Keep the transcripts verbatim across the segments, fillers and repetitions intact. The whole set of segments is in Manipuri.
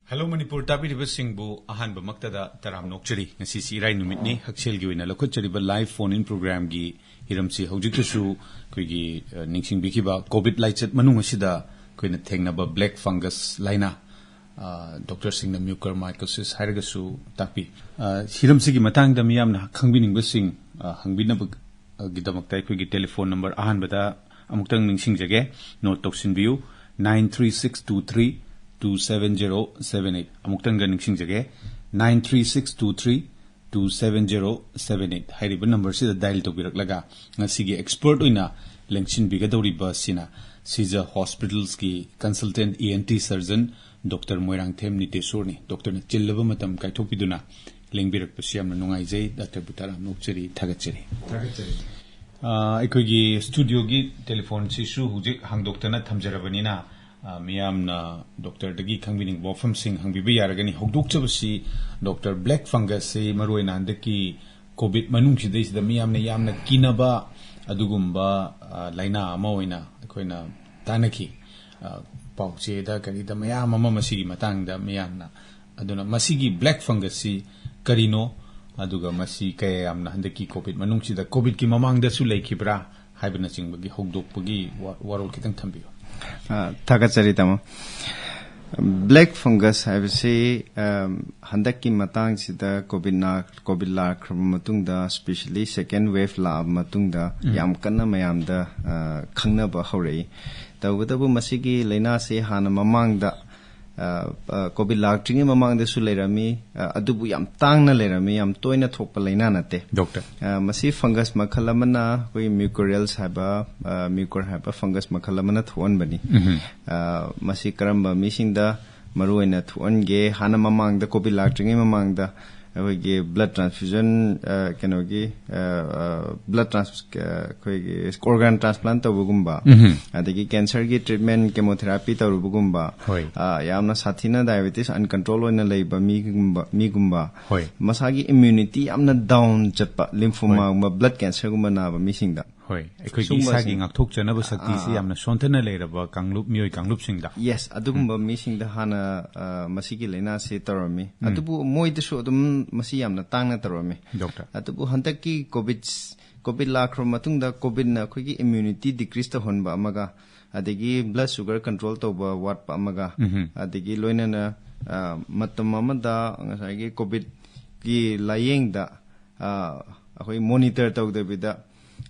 ꯍꯦꯜꯂꯣ ꯃꯅꯤꯄꯨꯔ ꯇꯥꯕꯤꯔꯤꯕꯁꯤꯡꯕꯨ ꯑꯍꯥꯟꯕꯃꯛꯇꯗ ꯇꯔꯥꯝꯅ ꯑꯣꯛꯆꯔꯤ꯫ ꯉꯁꯤꯁꯤ ꯏꯔꯥꯏ ꯅꯨꯃꯤꯠꯅꯤ꯫ ꯍꯛꯁꯦꯜꯒꯤ ꯑꯣꯏꯅ ꯂꯧꯈꯠꯆꯔꯤꯕ ꯂꯥꯏꯚ ꯐꯣꯟ ꯏꯟ ꯄ꯭ꯔꯣꯒ꯭ꯔꯥꯝꯒꯤ ꯍꯤꯔꯝꯁꯤ ꯍꯧꯖꯤꯛꯇꯁꯨ ꯑꯩꯈꯣꯏꯒꯤ, ꯑ, ꯅꯤꯡꯁꯤꯡꯕꯤꯈꯤꯕ ꯀꯣꯚꯤꯗ ꯂꯥꯏꯆꯠ ꯃꯅꯨꯡ ꯑꯁꯤꯗ ꯑꯩꯈꯣꯏꯅ ꯊꯦꯡꯅꯕ ꯕ꯭ꯂꯦꯛ ꯐꯪꯒꯁ ꯂꯥꯏꯅꯥ, ꯑ, ꯗꯣꯛꯇꯔꯁꯤꯡꯅ ꯃ꯭ꯌꯨꯀꯔꯃꯥꯏꯀꯣꯁꯤꯁ ꯍꯥꯏꯔꯒꯁꯨ ꯇꯥꯛꯄꯤ꯫ ꯑ, ꯍꯤꯔꯝꯁꯤꯒꯤ ꯃꯇꯥꯡꯗ ꯃꯤꯌꯥꯝꯅ ꯈꯪꯕꯤꯅꯤꯡꯕꯁꯤꯡ, ꯑ, ꯍꯪꯕꯤꯅꯕꯒꯤꯗꯃꯛꯇ ꯑꯩꯈꯣꯏꯒꯤ ꯇꯦꯂꯤꯐꯣꯟ ꯅꯝꯕꯔ ꯑꯍꯥꯟꯕꯗ ꯑꯃꯨꯛꯇꯪ ꯅꯤꯡꯁꯤꯡꯖꯒꯦ, note ꯇꯧꯁꯤꯟꯕꯤꯌꯨ, nine three six two three two seven zero seven eight꯫ ꯑꯃꯨꯛꯇꯪꯒ ꯅꯤꯡꯁꯤꯡꯖꯒꯦ, nine three six two three two seven zero seven eight ꯍꯥꯏꯔꯤꯕ ꯅꯝꯕꯔꯁꯤꯗ ꯗꯥꯏꯜ ꯇꯧꯕꯤꯔꯛꯂꯒ ꯉꯁꯤꯒꯤ ꯑꯦꯛꯁꯄꯔꯠ ꯑꯣꯏꯅ ꯂꯦꯡꯁꯤꯟꯕꯤꯒꯗꯧꯔꯤꯕ ꯑꯁꯤꯅ ꯁꯤꯖ ꯍꯣꯁꯄꯤꯇꯥꯜꯁꯀꯤ consultant E N T surgeon doctor Moirangthem ꯅꯤꯇꯦꯁꯣꯔꯅꯤ꯫ ꯗꯣꯛꯇꯔꯅ ꯆꯤꯜꯂꯕ ꯃꯇꯝ ꯀꯥꯏꯊꯣꯛꯄꯤꯗꯨꯅ ꯂꯦꯡꯕꯤꯔꯛꯄꯁꯤ ꯌꯥꯝꯅ ꯅꯨꯡꯉꯥꯏꯖꯩ꯫ ꯗꯥꯛꯇꯔꯕꯨ ꯇꯔꯥꯝꯅ ꯑꯣꯛꯆꯔꯤ, ꯊꯥꯒꯠꯆꯔꯤ꯫ ꯊꯥꯒꯠꯆꯔꯤ꯫ ꯑ, ꯑꯩꯈꯣꯏꯒꯤ ꯁ꯭ꯇꯨꯗꯤꯑꯣꯒꯤ ꯇꯦꯂꯤꯐꯣꯟꯁꯤꯁꯨ ꯍꯧꯖꯤꯛ ꯍꯥꯡꯗꯣꯛꯇꯅ ꯊꯝꯖꯔꯕꯅꯤꯅ, ꯑ, ꯃꯤꯌꯥꯝꯅ ꯗꯣꯛꯇꯔꯗꯒꯤ ꯈꯪꯕꯤꯅꯤꯡꯕ ꯋꯥꯐꯝꯁꯤꯡ ꯍꯪꯕꯤꯕ ꯌꯥꯔꯒꯅꯤ꯫ ꯍꯧꯗꯣꯛꯆꯕꯁꯤ, ꯗꯣꯛꯇꯔ, ꯕ꯭ꯂꯦꯛ ꯐꯪꯒꯁꯁꯤ ꯃꯔꯨꯑꯣꯏꯅ ꯍꯟꯗꯛꯀꯤ ꯀꯣꯚꯤꯗ ꯃꯅꯨꯡꯁꯤꯗꯩꯁꯤꯗ ꯃꯤꯌꯥꯝꯅ ꯌꯥꯝꯅ ꯀꯤꯅꯕ ꯑꯗꯨꯒꯨꯝꯕ, ꯑ, ꯂꯥꯏꯅꯥ ꯑꯃ ꯑꯣꯏꯅ ꯑꯩꯈꯣꯏꯅ ꯇꯥꯟꯅꯈꯤ꯫ ꯑ, ꯄꯥꯎꯆꯦꯗ ꯀꯔꯤꯗ ꯃꯌꯥꯝ ꯑꯃ ꯃꯁꯤꯒꯤ ꯃꯇꯥꯡꯗ ꯃꯤꯌꯥꯝꯅ꯫ ꯑꯗꯨꯅ ꯃꯁꯤꯒꯤ ꯕ꯭ꯂꯦꯛ ꯐꯪꯒꯁꯁꯤ ꯀꯔꯤꯅꯣ, ꯑꯗꯨꯒ ꯃꯁꯤ ꯀꯌꯥ ꯌꯥꯝꯅ ꯍꯟꯗꯛꯀꯤ ꯀꯣꯚꯤꯗ ꯃꯅꯨꯡꯁꯤꯗ, ꯀꯣꯚꯤꯗꯀꯤ ꯃꯃꯥꯡꯗꯁꯨ ꯂꯩꯈꯤꯕ꯭ꯔꯥ ꯍꯥꯏꯕꯅꯆꯤꯡꯕꯒꯤ ꯍꯧꯗꯣꯛꯄꯒꯤ ꯋꯥ-, ꯋꯥꯔꯣꯜ ꯈꯤꯇꯪ ꯊꯝꯕꯤꯌꯨ꯫ ꯑ, ꯊꯥꯒꯠꯆꯔꯤ, ꯇꯥꯃꯣ꯫ ꯕ꯭ꯂꯦꯛ ꯐꯪꯒꯁ ꯍꯥꯏꯕꯁꯤ, ꯑ, ꯍꯟꯗꯛꯀꯤ ꯃꯇꯥꯡꯁꯤꯗ ꯀꯣꯚꯤꯗ ꯅꯥ-, ꯀꯣꯚꯤꯗ ꯂꯥꯛꯈ꯭ꯔꯕ ꯃꯇꯨꯡꯗ, especially second wave ꯂꯥꯛꯑꯕ ꯃꯇꯨꯡꯗ, ꯎꯝ꯫ ꯌꯥꯝ ꯀꯟꯅ ꯃꯌꯥꯝꯗ, ꯑ, ꯈꯪꯅꯕ ꯍꯧꯔꯛꯏ꯫ ꯇꯧꯕꯇꯕꯨ ꯃꯁꯤꯒꯤ ꯂꯥꯏꯅꯥꯁꯤ ꯍꯥꯟꯅ ꯃꯃꯥꯡꯗ, ꯑ, ꯑ, ꯀꯣꯚꯤꯗ ꯂꯥꯛꯇ꯭ꯔꯤꯉꯩ ꯃꯃꯥꯡꯗꯁꯨ ꯂꯩꯔꯝꯃꯤ, ꯑ, ꯑꯗꯨꯕꯨ ꯌꯥꯝ ꯇꯥꯡꯅ ꯂꯩꯔꯝꯃꯤ, ꯌꯥꯝ ꯇꯣꯏꯅ ꯊꯣꯛꯄ ꯂꯥꯏꯅꯥ ꯅꯠꯇꯦ꯫ ꯗꯣꯛꯇꯔ꯫ ꯑ, ꯃꯁꯤ ꯐꯪꯒꯁ ꯃꯈꯜ ꯑꯃꯅ, ꯑꯩꯈꯣꯏ ꯃ꯭ꯌꯨꯀꯣꯔꯤꯌꯦꯜꯁ ꯍꯥꯏꯕ, ꯑ, ꯃ꯭ꯌꯨꯀꯣꯔ ꯍꯥꯏꯕ ꯐꯪꯒꯁ ꯃꯈꯜ ꯑꯃꯅ ꯊꯣꯛꯍꯟꯕꯅꯤ꯫ ꯎꯝꯍꯨꯝ꯫ ꯑ, ꯃꯁꯤ ꯀꯔꯝꯕ ꯃꯤꯁꯤꯡꯗ ꯃꯔꯨꯑꯣꯏꯅ ꯊꯣꯛꯍꯟꯒꯦ? ꯍꯥꯟꯅ ꯃꯃꯥꯡꯗ, ꯀꯣꯚꯤꯗ ꯂꯥꯛꯇ꯭ꯔꯤꯉꯩ ꯃꯃꯥꯡꯗ, ꯑꯩꯈꯣꯏꯒꯤ ꯕ꯭ꯂꯗ ꯇ꯭ꯔꯥꯟꯁꯐ꯭ꯌꯨꯖꯟ, ꯑ, ꯀꯩꯅꯣꯒꯤ, ꯑ, ꯑ, ꯕ꯭ꯂꯗ ꯇ꯭ꯔꯥꯟꯁ-, ꯑ, ꯑꯩꯈꯣꯏꯒꯤ ꯑꯣꯔꯒꯥꯟ ꯇ꯭ꯔꯥꯟꯁꯄ꯭ꯂꯥꯟ ꯇꯧꯕꯒꯨꯝꯕ, ꯎꯝꯍꯨꯝ꯫ ꯑꯗꯒꯤ ꯀꯦꯟꯁꯔꯒꯤ ꯇ꯭ꯔꯤꯠꯃꯦꯟ, ꯀꯦꯃꯣꯊꯦꯔꯥꯄꯤ ꯇꯧꯔꯨꯕꯒꯨꯝꯕ, ꯍꯣꯏ꯫ ꯑ, ꯌꯥꯝꯅ ꯁꯥꯊꯤꯅ ꯗꯥꯏꯕꯦꯇꯤꯁ ꯑꯟꯀꯟꯇ꯭ꯔꯣꯜ ꯑꯣꯏꯅ ꯂꯩꯕ ꯃꯤꯒꯨꯝꯕ, ꯃꯤꯒꯨꯝꯕ, ꯍꯣꯏ꯫ ꯃꯁꯥꯒꯤ ꯏꯝꯃ꯭ꯌꯨꯅꯤꯇꯤ ꯌꯥꯝꯅ ꯗꯥꯎꯟ ꯆꯠꯄ, ꯂꯤꯝꯐꯣꯃꯥꯒꯨꯝꯕ, ꯍꯣꯏ꯫ ꯕ꯭ꯂꯗ ꯀꯦꯟꯁꯔꯒꯨꯝꯕ ꯅꯥꯕ ꯃꯤꯁꯤꯡꯗ, ꯍꯣꯏ, ꯑꯩꯈꯣꯏꯒꯤ ꯁꯨꯝꯕꯁꯤꯡ- ꯏꯁꯥꯒꯤ ꯉꯥꯛꯊꯣꯛꯆꯅꯕ ꯁꯛꯇꯤꯁꯤ ꯑꯥ, ꯑꯥ꯫ ꯌꯥꯝꯅ ꯁꯣꯟꯊꯅ ꯂꯩꯔꯕ ꯀꯥꯡꯂꯨꯞ, ꯃꯤꯑꯣꯏ ꯀꯥꯡꯂꯨꯞꯁꯤꯡꯗ꯫ Yes, ꯑꯗꯨꯒꯨꯝꯕ ꯎꯝ꯫ ꯃꯤꯁꯤꯡꯗ ꯍꯥꯟꯅ, ꯑ, ꯃꯁꯤꯒꯤ ꯂꯥꯏꯅꯥꯁꯤ ꯇꯧꯔꯝꯃꯤ꯫ ꯎꯝ꯫ ꯑꯗꯨꯕꯨ ꯃꯣꯏꯗꯁꯨ ꯑꯗꯨꯝ ꯃꯁꯤ ꯌꯥꯝꯅ ꯇꯥꯡꯅ ꯇꯧꯔꯝꯃꯤ꯫ ꯗꯣꯛꯇꯔ꯫ ꯑꯗꯨꯕꯨ ꯍꯟꯗꯛꯀꯤ COVID, COVID ꯂꯥꯛꯈ꯭ꯔꯕ ꯃꯇꯨꯡꯗ COVIDꯅ ꯑꯩꯈꯣꯏꯒꯤ immunity decrease ꯇꯧꯍꯟꯕ ꯑꯃꯒ, ꯑꯗꯒꯤ blood sugar control ꯇꯧꯕ ꯋꯥꯠꯄ ꯑꯃꯒ, ꯎꯝꯍꯨꯝ꯫ ꯑꯗꯒꯤ ꯂꯣꯏꯅꯅ, ꯑ, ꯃꯇꯝ ꯑꯃꯗ ꯉꯁꯥꯏꯒꯤ COVIDꯀꯤ ꯂꯥꯌꯦꯡꯗ, ꯑ, ꯑꯩꯈꯣꯏ monitor ꯇꯧꯗꯕꯤꯗ,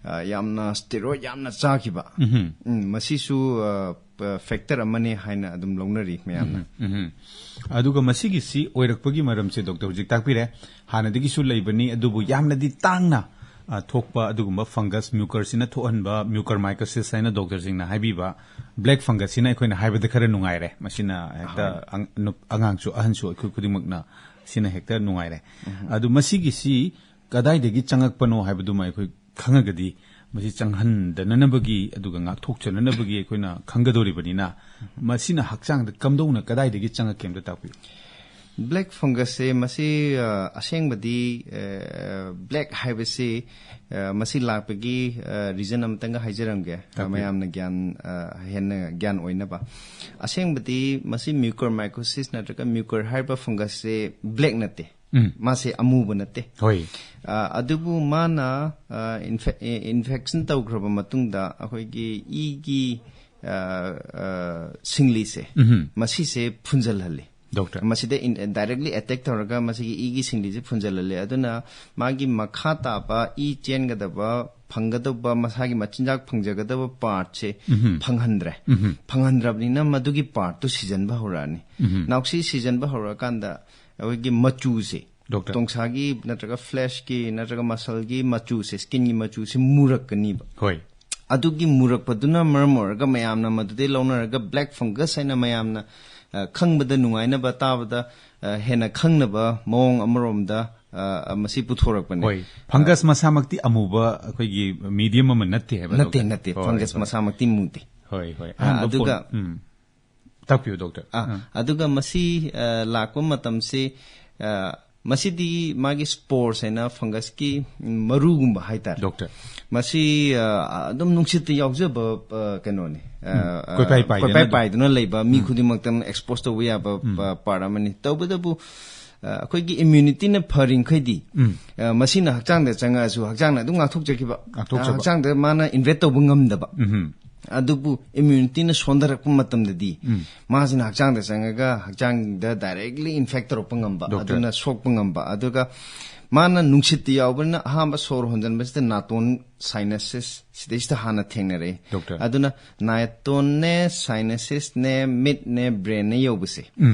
ꯑ, ꯌꯥꯝꯅ steroid ꯌꯥꯝꯅ ꯆꯥꯈꯤꯕ꯫ ꯎꯝꯍꯨꯝ꯫ ꯎꯝ, ꯃꯁꯤꯁꯨ, ꯑ, ꯄ-, factor ꯑꯃꯅꯤ ꯍꯥꯏꯅ ꯑꯗꯨꯝ ꯂꯧꯅꯔꯤ ꯃꯌꯥꯝꯅ꯫ ꯎꯝꯍꯨꯝ, ꯎꯝꯍꯨꯝ꯫ ꯑꯗꯨꯒ ꯃꯁꯤꯒꯤꯁꯤ ꯑꯣꯏꯔꯛꯄꯒꯤ ꯃꯔꯝꯁꯦ ꯗꯣꯛꯇꯔ ꯍꯧꯖꯤꯛ ꯇꯥꯛꯄꯤꯔꯦ, ꯍꯥꯟꯅꯗꯒꯤꯁꯨ ꯂꯩꯕꯅꯤ, ꯑꯗꯨꯕꯨ ꯌꯥꯝꯅꯗꯤ ꯇꯥꯡꯅ, ꯑ, ꯊꯣꯛꯄ ꯑꯗꯨꯒꯨꯝꯕ fungus, mucorꯁꯤꯅ ꯊꯣꯛꯍꯟꯕ mucormycosis ꯍꯥꯏꯅ ꯗꯣꯛꯇꯔꯁꯤꯡꯅ ꯍꯥꯏꯕꯤꯕ black fungusꯁꯤꯅ ꯑꯩꯈꯣꯏꯅ ꯍꯥꯏꯕꯗ ꯈꯔ ꯅꯨꯡꯉꯥꯏꯔꯦ꯫ ꯃꯁꯤꯅ ꯍꯦꯛꯇ ꯍꯣꯏ꯫ ꯑꯉ-, ꯅꯨꯞ-, ꯑꯉꯥꯡꯁꯨ ꯑꯍꯟꯁꯨ ꯑꯩꯈꯣꯏ ꯈꯨꯗꯤꯡꯃꯛꯅ ꯁꯤꯅ ꯍꯦꯛꯇ ꯅꯨꯡꯉꯥꯏꯔꯦ꯫ ꯎꯝꯍꯨꯝ꯫ ꯑꯗꯨ ꯃꯁꯤꯒꯤꯁꯤ ꯀꯗꯥꯏꯗꯒꯤ ꯆꯪꯉꯛꯄꯅꯣ ꯍꯥꯏꯕꯗꯨꯃ ꯑꯩꯈꯣꯏ ꯈꯪꯉꯒꯗꯤ ꯃꯁꯤ ꯆꯪꯍꯟꯗꯅꯅꯕꯒꯤ ꯑꯗꯨꯒ ꯉꯥꯛꯊꯣꯛꯆꯅꯅꯕꯒꯤ ꯑꯩꯈꯣꯏꯅ ꯈꯪꯒꯗꯧꯔꯤꯕꯅꯤꯅ, ꯃꯁꯤꯅ ꯍꯛꯆꯥꯡꯗ ꯀꯝꯗꯧꯅ ꯀꯗꯥꯏꯗꯒꯤ ꯆꯪꯉꯛꯀꯦ ꯑꯝꯇ ꯇꯥꯛꯄꯤꯌꯨ꯫ Black fungusꯁꯦ ꯃꯁꯤ, ꯑ, ꯑꯁꯦꯡꯕꯗꯤ, ꯑ, black ꯍꯥꯏꯕꯁꯤ, ꯑ, ꯃꯁꯤ ꯂꯥꯛꯄꯒꯤ, ꯑ, reason ꯑꯃꯇꯪꯒ ꯍꯥꯏꯖꯔꯝꯒꯦ, ꯑ, ꯇꯥꯛꯄꯤꯌꯨ꯫ ꯃꯌꯥꯝꯅ ꯒ꯭ꯌꯥꯟ, ꯑ, ꯍꯦꯟꯅ ꯒ꯭ꯌꯥꯟ ꯑꯣꯏꯅꯕ꯫ ꯑꯁꯦꯡꯕꯗꯤ ꯃꯁꯤ mucormycosis ꯅꯠꯇ꯭ꯔꯒ mucor ꯍꯥꯏꯔꯤꯕ fungusꯁꯦ black ꯅꯠꯇꯦ꯫ ꯎꯝ꯫ ꯃꯥꯁꯦ ꯑꯃꯨꯕ ꯅꯠꯇꯦ꯫ ꯍꯣꯏ꯫ ꯑ, ꯑꯗꯨꯕꯨ ꯃꯥꯅ, ꯑ, infe-, ꯑꯦ, infection ꯇꯧꯈ꯭ꯔꯕ ꯃꯇꯨꯡꯗ ꯑꯩꯈꯣꯏꯒꯤ ꯏꯒꯤ, ꯑ, ꯑ, ꯁꯤꯡꯂꯤꯁꯦ, ꯎꯝꯍꯨꯝ꯫ ꯃꯁꯤꯁꯦ ꯐꯨꯟꯖꯜꯍꯜꯂꯤ꯫ ꯗꯣꯛꯇꯔ꯫ ꯃꯁꯤꯗ in-, directly attack ꯇꯧꯔꯒ ꯃꯁꯤꯒꯤ ꯏꯒꯤ ꯁꯤꯡꯂꯤꯁꯦ ꯐꯨꯟꯖꯜꯍꯜꯂꯤ꯫ ꯑꯗꯨꯅ ꯃꯥꯒꯤ ꯃꯈꯥ ꯇꯥꯕ ꯏ ꯆꯦꯟꯒꯗꯕ, ꯐꯪꯒꯗꯧꯕ, ꯃꯁꯥꯒꯤ ꯃꯆꯤꯟꯖꯥꯛ ꯐꯪꯖꯒꯗꯕ partꯁꯦ ꯎꯝꯍꯨꯝ꯫ ꯐꯪꯍꯟꯗ꯭ꯔꯦ꯫ ꯎꯝꯍꯨꯝ꯫ ꯐꯪꯍꯟꯗ꯭ꯔꯕꯅꯤꯅ ꯃꯗꯨꯒꯤ partꯇꯨ ꯁꯤꯖꯟꯕ ꯍꯧꯔꯛꯑꯅꯤ꯫ ꯎꯝꯍꯨꯝ꯫ ꯅꯥꯎꯁꯤ ꯁꯤꯖꯟꯕ ꯍꯧꯔꯛꯑꯀꯥꯟꯗ ꯑꯩꯈꯣꯏꯒꯤ ꯃꯆꯨꯁꯦ, ꯗꯣꯛꯇꯔ꯫ ꯇꯣꯡꯁꯥꯒꯤ ꯅꯠꯇ꯭ꯔꯒ fleshꯀꯤ ꯅꯠꯇ꯭ꯔꯒ muscleꯒꯤ ꯃꯆꯨꯁꯦ, skinꯒꯤ ꯃꯆꯨꯁꯦ ꯃꯨꯔꯛꯀꯅꯤꯕ꯫ ꯍꯣꯏ꯫ ꯑꯗꯨꯒꯤ ꯃꯨꯔꯛꯄꯗꯨꯅ ꯃꯔꯝ ꯑꯣꯏꯔꯒ ꯃꯌꯥꯝꯅ ꯃꯗꯨꯗꯩ ꯂꯧꯅꯔꯒ black fungus ꯍꯥꯏꯅ ꯃꯌꯥꯝꯅ, ꯑ, ꯈꯪꯕꯗ ꯅꯨꯡꯉꯥꯏꯅꯕ, ꯇꯥꯕꯗ, ꯑ, ꯍꯦꯟꯅ ꯈꯪꯅꯕ ꯃꯑꯣꯡ ꯑꯃꯔꯣꯝꯗ, ꯑ, ꯃꯁꯤ ꯄꯨꯊꯣꯔꯛꯄꯅꯦ꯫ ꯍꯣꯏ꯫ Fungus ꯑ, ꯃꯁꯥꯃꯛꯇꯤ ꯑꯃꯨꯕ ꯑꯩꯈꯣꯏꯒꯤ medium ꯑꯃ ꯅꯠꯇꯦ ꯍꯥꯏꯕ, ꯅꯠꯇꯦ, ꯗꯣꯛꯇꯔ? ꯅꯠꯇꯦ꯫ ꯍꯣꯏ, fungus ꯍꯣꯏ꯫ ꯃꯁꯥꯃꯛꯇꯤ ꯃꯨꯗꯦ꯫ ꯍꯣꯏ, ꯍꯣꯏ꯫ ꯑ, ꯑꯍꯥꯟꯕ ꯑꯗꯨꯒ ꯐꯣꯟ-, ꯎꯝ꯫ ꯇꯥꯛꯄꯤꯌꯨ, ꯗꯣꯛꯇꯔ꯫ ꯑꯥ, ꯎꯝ꯫ ꯑꯗꯨꯒ ꯃꯁꯤ, ꯑ, ꯂꯥꯛꯄ ꯃꯇꯝꯁꯤ, ꯑ, ꯃꯁꯤꯗꯤ ꯃꯥꯒꯤ ꯁ꯭ꯄꯣꯔꯁ ꯍꯥꯏꯅ ꯐꯪꯒꯁꯀꯤ ꯃꯔꯨꯒꯨꯝꯕ ꯍꯥꯏꯇꯥꯔꯦ꯫ ꯗꯣꯛꯇꯔ꯫ ꯃꯁꯤ ꯑ, ꯑꯗꯨꯝ ꯅꯨꯡꯁꯤꯠꯇ ꯌꯥꯎꯖꯕ ꯑ, ꯀꯩꯅꯣꯅꯤ꯫ ꯑ, ꯑ, ꯀꯣꯏꯄꯥꯏ ꯄꯥꯏꯗꯅ ꯀꯣꯏꯄꯥꯏ ꯑꯗꯨꯝ꯫ ꯄꯥꯏꯗꯨꯅ ꯂꯩꯕ ꯃꯤ ꯈꯨꯗꯤꯡꯃꯛꯇ ꯑꯦꯛꯁꯄꯣꯖ ꯇꯧꯕ ꯌꯥꯕ ꯑ, ꯄꯥꯔꯠ ꯑꯃꯅꯤ꯫ ꯇꯧꯕꯇꯕꯨ ꯑ, ꯑꯩꯈꯣꯏꯒꯤ ꯏꯝꯌꯨꯅꯤꯇꯤꯅ ꯐꯔꯤꯡꯈꯩꯗꯤ ꯑ, ꯃꯁꯤꯅ ꯍꯛꯆꯥꯡꯗ ꯆꯪꯉꯛꯑꯁꯨ ꯍꯛꯆꯥꯡꯅ ꯑꯗꯨꯝ ꯉꯥꯛꯊꯣꯛꯆꯈꯤꯕ꯫ ꯉꯥꯛꯊꯣꯛꯆꯕ꯫ ꯍꯛꯆꯥꯡꯗ ꯃꯥꯅ ꯏꯟꯚꯦꯠ ꯇꯧꯕ ꯉꯝꯗꯕ꯫ ꯎꯝ꯫ ꯑꯗꯨꯕꯨ ꯏꯝꯌꯨꯅꯤꯇꯤꯅ ꯁꯣꯟꯊꯔꯛꯄ ꯃꯇꯝꯗꯗꯤ ꯃꯥꯁꯤꯅ ꯍꯛꯆꯥꯡꯗ ꯆꯪꯉꯒ ꯍꯛꯆꯥꯡꯗ ꯗꯥꯏꯔꯦꯛꯂꯤ ꯏꯟꯐꯦꯛ ꯇꯧꯔꯛꯄ ꯉꯝꯕ, ꯗꯣꯛꯇꯔ꯫ ꯑꯗꯨꯅ ꯁꯣꯛꯄ ꯉꯝꯕ꯫ ꯑꯗꯨꯒ ꯃꯥꯅ ꯅꯨꯡꯁꯤꯠꯇ ꯌꯥꯎꯕꯅꯤꯅ ꯑꯍꯥꯟꯕ ꯁꯣꯔ ꯍꯣꯟꯖꯟꯕꯁꯤꯗ ꯅꯥꯇꯣꯟ, ꯁꯥꯏꯅꯁꯤꯁ ꯁꯤꯗꯩꯁꯤꯗ ꯍꯥꯟꯅ ꯊꯦꯡꯅꯔꯛꯏ꯫ ꯗꯣꯛꯇꯔ꯫ ꯑꯗꯨꯅ ꯅꯥꯇꯣꯟꯅꯦ, ꯁꯥꯏꯅꯁꯤꯁꯅꯦ, ꯃꯤꯠꯅꯦ, ꯕ꯭ꯔꯦꯟꯅꯦ ꯌꯧꯕꯁꯦ,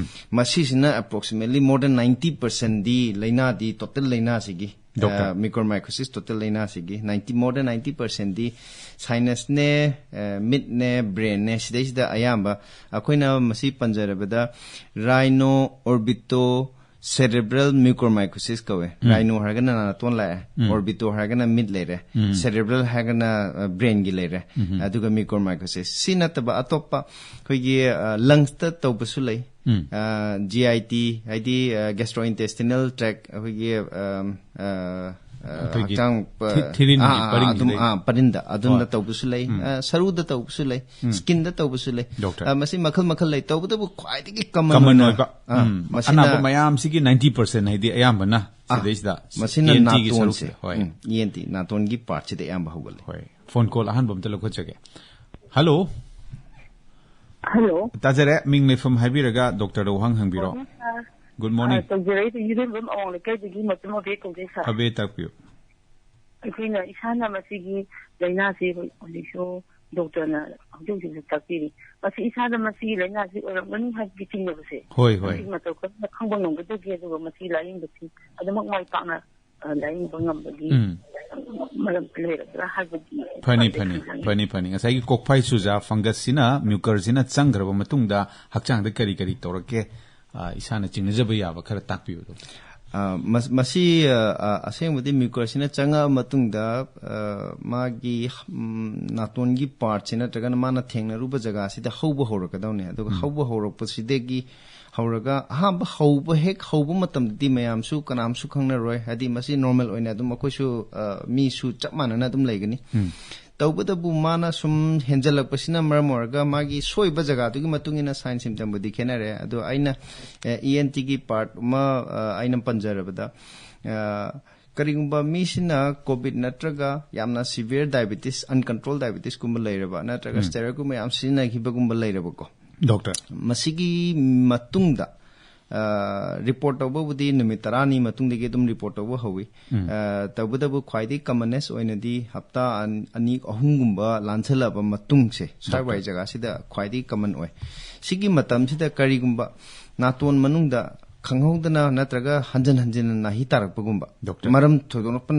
ꯃꯁꯤꯁꯤꯅ ꯑꯦꯄ꯭ꯔꯣꯛꯁꯤꯃꯦꯠꯂꯤ ꯃꯣꯔ ꯗꯦꯟ ꯅꯥꯏꯟꯇꯤ ꯄꯔꯁꯦꯟꯗꯤ ꯂꯥꯏꯅꯥꯗꯤ, ꯇꯣꯇꯦꯜ ꯂꯥꯏꯅꯥꯁꯤꯒꯤ, ꯗꯣꯛꯇꯔ꯫ ꯃ꯭ꯌꯨꯀꯣꯔꯃꯥꯏꯀꯣꯁꯤꯁ ꯇꯣꯇꯦꯜ ꯂꯥꯏꯅꯥꯁꯤꯒꯤ ꯅꯥꯏꯟꯇꯤ, ꯃꯣꯔ ꯗꯦꯟ ꯅꯥꯏꯟꯇꯤ ꯄꯔꯁꯦꯟꯗꯤ ꯁꯥꯏꯅꯁꯅꯦ, ꯃꯤꯠꯅꯦ, ꯕ꯭ꯔꯦꯟꯅꯦ, ꯁꯤꯗꯩꯁꯤꯗ ꯑꯌꯥꯝꯕ ꯑꯩꯈꯣꯏꯅ ꯃꯁꯤ ꯄꯟꯖꯔꯕꯗ ꯔꯥꯏꯅꯣ ꯑꯣꯔꯕꯤꯇꯣ ꯁꯦꯔꯦꯕ꯭ꯔꯦꯜ ꯃ꯭ꯌꯨꯀꯣꯔꯃꯥꯏꯀꯣꯁꯤꯁ ꯀꯧꯋꯦ꯫ ꯔꯥꯏꯅꯣ ꯍꯥꯏꯔꯒꯅ ꯅꯥꯇꯣꯟ ꯂꯥꯛꯑꯦ, ꯑꯣꯔꯕꯤꯇꯣ ꯍꯥꯏꯔꯒꯅ ꯃꯤꯠ ꯂꯩꯔꯦ, ꯁꯦꯔꯦꯕ꯭ꯔꯦꯜ ꯍꯥꯏꯔꯒꯅ ꯕ꯭ꯔꯦꯟꯒꯤ ꯂꯩꯔꯦ, ꯑꯗꯨꯒ ꯃ꯭ꯌꯨꯀꯣꯔꯃꯥꯏꯀꯣꯁꯤꯁ꯫ ꯁꯤ ꯅꯠꯇꯕ ꯑꯇꯣꯞꯄ ꯑꯩꯈꯣꯏꯒꯤ ꯂꯪꯁꯇ ꯇꯧꯕꯁꯨ ꯂꯩ, ꯖꯤ ꯑꯥꯏ ꯇꯤ ꯍꯥꯏꯗꯤ ꯒꯦꯁꯇ꯭ꯔꯣ ꯏꯟꯇꯦꯁꯇꯤꯅꯦꯜ ꯇ꯭ꯔꯦꯛ, ꯑꯩꯈꯣꯏꯒꯤ ꯑ, ꯑ, ꯑꯩꯈꯣꯏꯒꯤ ꯍꯛꯆꯥꯡ ꯄ- ꯊꯤ- ꯊꯤꯔꯤꯟꯒꯤ ꯑꯥ, ꯑꯥ, ꯑꯗꯨꯝ, ꯄꯔꯤꯡꯁꯤꯗ꯫ ꯑꯥ, ꯄꯔꯤꯟꯗ ꯑꯗꯨꯝꯗ ꯍꯣꯏ꯫ ꯇꯧꯕꯁꯨ ꯂꯩ, ꯑ, ꯁꯔꯨꯗ ꯇꯧꯕꯁꯨ ꯂꯩ, ꯁ꯭ꯀꯤꯟꯗ ꯇꯧꯕꯁꯨ ꯂꯩ꯫ ꯗꯣꯛꯇꯔ꯫ ꯑ, ꯃꯁꯤ ꯃꯈꯜ ꯃꯈꯜ ꯂꯩ꯫ ꯇꯧꯕꯇꯕꯨ ꯈ꯭ꯋꯥꯏꯗꯒꯤ ꯀꯃꯟ ꯀꯃꯟ ꯑꯣꯏꯅ, ꯑꯣꯏꯕ ꯑ, ꯎꯝ, ꯃꯁꯤꯅ ꯑꯅꯥꯕ ꯃꯌꯥꯝꯁꯤꯒꯤ ꯅꯥꯏꯟꯇꯤ ꯄꯔꯁꯦꯟ ꯍꯥꯏꯗꯤ ꯑꯌꯥꯝꯕꯅ ꯑ, ꯁꯤꯗꯩꯁꯤꯗ ꯃꯁꯤꯅ ꯏ ꯑꯦꯟ ꯇꯤꯒꯤ ꯅꯥꯇꯣꯟꯁꯦ, ꯁꯔꯨꯛꯁꯦ꯫ ꯍꯣꯏ꯫ ꯎꯝ, ꯏ ꯑꯦꯟ ꯇꯤ, ꯅꯥꯇꯣꯟꯒꯤ ꯄꯥꯔꯠꯁꯤꯗ ꯑꯌꯥꯝꯕ ꯍꯧꯒꯠꯂꯦ꯫ ꯍꯣꯏ꯫ ꯐꯣꯟ ꯀꯣꯜ ꯑꯍꯥꯟꯕ ꯑꯝꯇ ꯂꯧꯈꯠꯆꯒꯦ꯫ ꯍꯜꯂꯣ꯫ ꯍꯜꯂꯣ꯫ ꯇꯥꯖꯔꯦ꯫ ꯃꯤꯡ ꯂꯩꯐꯝ ꯍꯥꯏꯕꯤꯔꯒ ꯗꯣꯛꯇꯔꯗ ꯋꯥꯍꯪ ꯍꯪꯕꯤꯔꯣ꯫ Morning sir. Good morning. ꯑ, ꯇꯧꯖꯔꯛꯏꯁꯦ ꯌꯨꯔꯦꯝꯕꯝ ꯑꯋꯥꯡ ꯂꯩꯀꯥꯏꯗꯒꯤ ꯃꯆꯨꯝ ꯑꯕꯦ ꯀꯧꯖꯩ ꯁꯥꯔ꯫ ꯑꯕꯦ ꯇꯥꯛꯄꯤꯌꯨ꯫ ꯑꯩꯈꯣꯏꯅ ꯏꯁꯥꯅ ꯃꯁꯤꯒꯤ ꯂꯥꯏꯅꯥꯁꯤ ꯍꯧ-, ꯍꯧꯖꯤꯛꯁꯨ ꯗꯣꯛꯇꯔꯅ ꯍꯧꯖꯤꯛ ꯍꯧꯖꯤꯛꯁꯨ ꯇꯥꯛꯄꯤꯔꯤ꯫ ꯃꯁꯤ ꯏꯁꯥꯗ ꯃꯁꯤꯒꯤ ꯂꯥꯏꯅꯥꯁꯤ ꯑꯣꯏꯔꯝꯒꯅꯤ ꯍꯥꯏꯕꯒꯤ ꯆꯤꯡꯅꯕꯁꯦ꯫ ꯍꯣꯏ, ꯍꯣꯏ꯫ ꯃꯁꯤ ꯃꯇꯧ ꯀꯔꯝꯅ ꯈꯪꯕ ꯉꯝꯒꯗꯒꯦ, ꯑꯗꯨꯒ ꯃꯁꯤ ꯂꯥꯏꯌꯦꯡꯕꯁꯤ ꯑꯗꯨꯃꯛ ꯃꯥꯏ ꯄꯥꯛꯅ, ꯑ, ꯂꯥꯏꯌꯦꯡꯕ ꯉꯝꯕꯒꯤ ꯎꯝ꯫ ꯃꯔꯝ ꯂꯩꯔꯕ꯭ꯔꯥ ꯍꯥꯏꯕꯒꯤ ꯐꯅꯤ, ꯃꯇꯥꯡꯗ ꯐꯅꯤ, ꯈꯪꯖꯅꯤꯡꯉꯤ꯫ ꯐꯅꯤ, ꯐꯅꯤ꯫ ꯉꯁꯥꯏꯒꯤ ꯀꯣꯛꯐꯥꯏ ꯆꯨꯖꯥ ꯐꯪꯒꯁꯁꯤꯅ ꯃ꯭ꯌꯨꯀꯔꯁꯤꯅ ꯆꯪꯈ꯭ꯔꯕ ꯃꯇꯨꯡꯗ ꯍꯛꯆꯥꯡꯗ ꯀꯔꯤ ꯀꯔꯤ ꯇꯧꯔꯛꯀꯦ? ꯑ, ꯏꯁꯥꯅ ꯆꯤꯡꯅꯖꯕ ꯌꯥꯕ ꯈꯔ ꯇꯥꯛꯄꯤꯌꯨ, ꯗꯣꯛꯇꯔ꯫ ꯑ, ꯃꯁ-, ꯃꯁꯤ, ꯑ, ꯑ, ꯑꯁꯦꯡꯕꯗꯤ ꯃ꯭ꯌꯨꯀꯔꯁꯤꯅ ꯆꯪꯉꯛꯑ ꯃꯇꯨꯡꯗ, ꯑ, ꯃꯥꯒꯤ, ꯎꯝ, ꯅꯥꯇꯣꯟꯒꯤ ꯄꯥꯔꯠꯁꯤ ꯅꯠꯇ꯭ꯔꯒꯅ ꯃꯥꯅ ꯊꯦꯡꯅꯔꯨꯕ ꯖꯒꯥꯁꯤꯗ ꯍꯧꯕ ꯍꯧꯔꯛꯀꯗꯧꯅꯦ꯫ ꯑꯗꯨꯒ ꯍꯧꯕ ꯍꯧꯔꯛꯄꯁꯤꯗꯒꯤ ꯍꯧꯔꯒ ꯑꯍꯥꯟꯕ ꯍꯧꯕ, ꯍꯦꯛ ꯍꯧꯕ ꯃꯇꯝꯗꯗꯤ ꯃꯌꯥꯝꯁꯨ ꯀꯅꯥꯝꯁꯨ ꯈꯪꯅꯔꯣꯏ, ꯍꯥꯏꯗꯤ ꯃꯁꯤ ꯅꯣꯔꯃꯦꯜ ꯑꯣꯏꯅ ꯑꯗꯨꯝ ꯑꯩꯈꯣꯏꯁꯨ, ꯑ, ꯃꯤꯁꯨ ꯆꯞ ꯃꯥꯟꯅꯅ ꯑꯗꯨꯝ ꯂꯩꯒꯅꯤ꯫ ꯎꯝ꯫ ꯇꯧꯕꯇꯕꯨ ꯃꯥꯅ ꯁꯨꯝ ꯍꯦꯟꯖꯜꯂꯛꯄꯁꯤꯅ ꯃꯔꯝ ꯑꯣꯏꯔꯒ ꯃꯥꯒꯤ ꯁꯣꯏꯕ ꯖꯒꯥꯗꯨꯒꯤ ꯃꯇꯨꯡ ꯏꯟꯅ ꯁꯥꯏꯟ ꯁꯤꯝꯇꯝꯕꯨꯗꯤ ꯈꯦꯠꯅꯔꯦ꯫ ꯑꯗꯣ ꯑꯩꯅ, ꯑꯦ, ꯏ ꯑꯦꯟ ꯇꯤꯒꯤ ꯄꯥꯔꯠ ꯑꯃ, ꯑ, ꯑꯩꯅ ꯄꯟꯖꯔꯕꯗ, ꯑ, ꯀꯔꯤꯒꯨꯝꯕ ꯃꯤꯁꯤꯅ ꯀꯣꯚꯤꯗ ꯅꯠꯇ꯭ꯔꯒ ꯌꯥꯝꯅ ꯁꯤꯚꯤꯌꯔ ꯗꯥꯏꯕꯦꯇꯤꯁ, ꯑꯟꯀꯟꯇ꯭ꯔꯣꯜ ꯗꯥꯏꯕꯦꯇꯤꯁꯀꯨꯝꯕ ꯂꯩꯔꯕ, ꯅꯠꯇ꯭ꯔꯒ ꯎꯝ꯫ ꯁ꯭ꯇꯦꯔꯣꯏꯗꯀꯨꯝꯕ ꯌꯥꯝ ꯁꯤꯖꯤꯟꯅꯈꯤꯕꯒꯨꯝꯕ ꯂꯩꯔꯕꯀꯣ, ꯗꯣꯛꯇꯔ꯫ ꯃꯁꯤꯒꯤ ꯃꯇꯨꯡꯗ, ꯑ, ꯔꯤꯄꯣꯔꯠ ꯇꯧꯕꯕꯨꯗꯤ ꯅꯨꯃꯤꯠ ꯇꯔꯥꯅꯤ ꯃꯇꯨꯡꯗꯒꯤ ꯑꯗꯨꯝ ꯔꯤꯄꯣꯔꯠ ꯇꯧꯕ ꯍꯧꯋꯤ꯫ ꯎꯝ꯫ ꯑ, ꯇꯧꯕꯇꯕꯨ ꯈ꯭ꯋꯥꯏꯗꯒꯤ ꯀꯃꯟꯅꯦꯁ ꯑꯣꯏꯅꯗꯤ ꯍꯞꯇꯥ ꯑꯟ-, ꯑꯅꯤ ꯑꯍꯨꯝꯒꯨꯝꯕ ꯂꯥꯟꯁꯜꯂꯛꯑꯕ ꯃꯇꯨꯡꯁꯦ, ꯁ꯭ꯋꯥꯏꯋꯥꯏ ꯗꯣꯛꯇꯔ꯫ ꯖꯒꯥꯁꯤꯗ ꯈ꯭ꯋꯥꯏꯗꯒꯤ ꯀꯃꯟ ꯑꯣꯏ꯫ ꯁꯤꯒꯤ ꯃꯇꯝꯁꯤꯗ ꯀꯔꯤꯒꯨꯝꯕ ꯅꯥꯇꯣꯟ ꯃꯅꯨꯡꯗ ꯈꯪꯍꯧꯗꯅ ꯅꯠꯇ꯭ꯔꯒ ꯍꯟꯖꯤꯟ ꯍꯟꯖꯤꯟꯅ ꯅꯥꯍꯤ ꯇꯥꯔꯛꯄꯒꯨꯝꯕ, ꯗꯣꯛꯇꯔ꯫ ꯃꯔꯝ ꯊꯣꯏꯗꯣꯛꯄ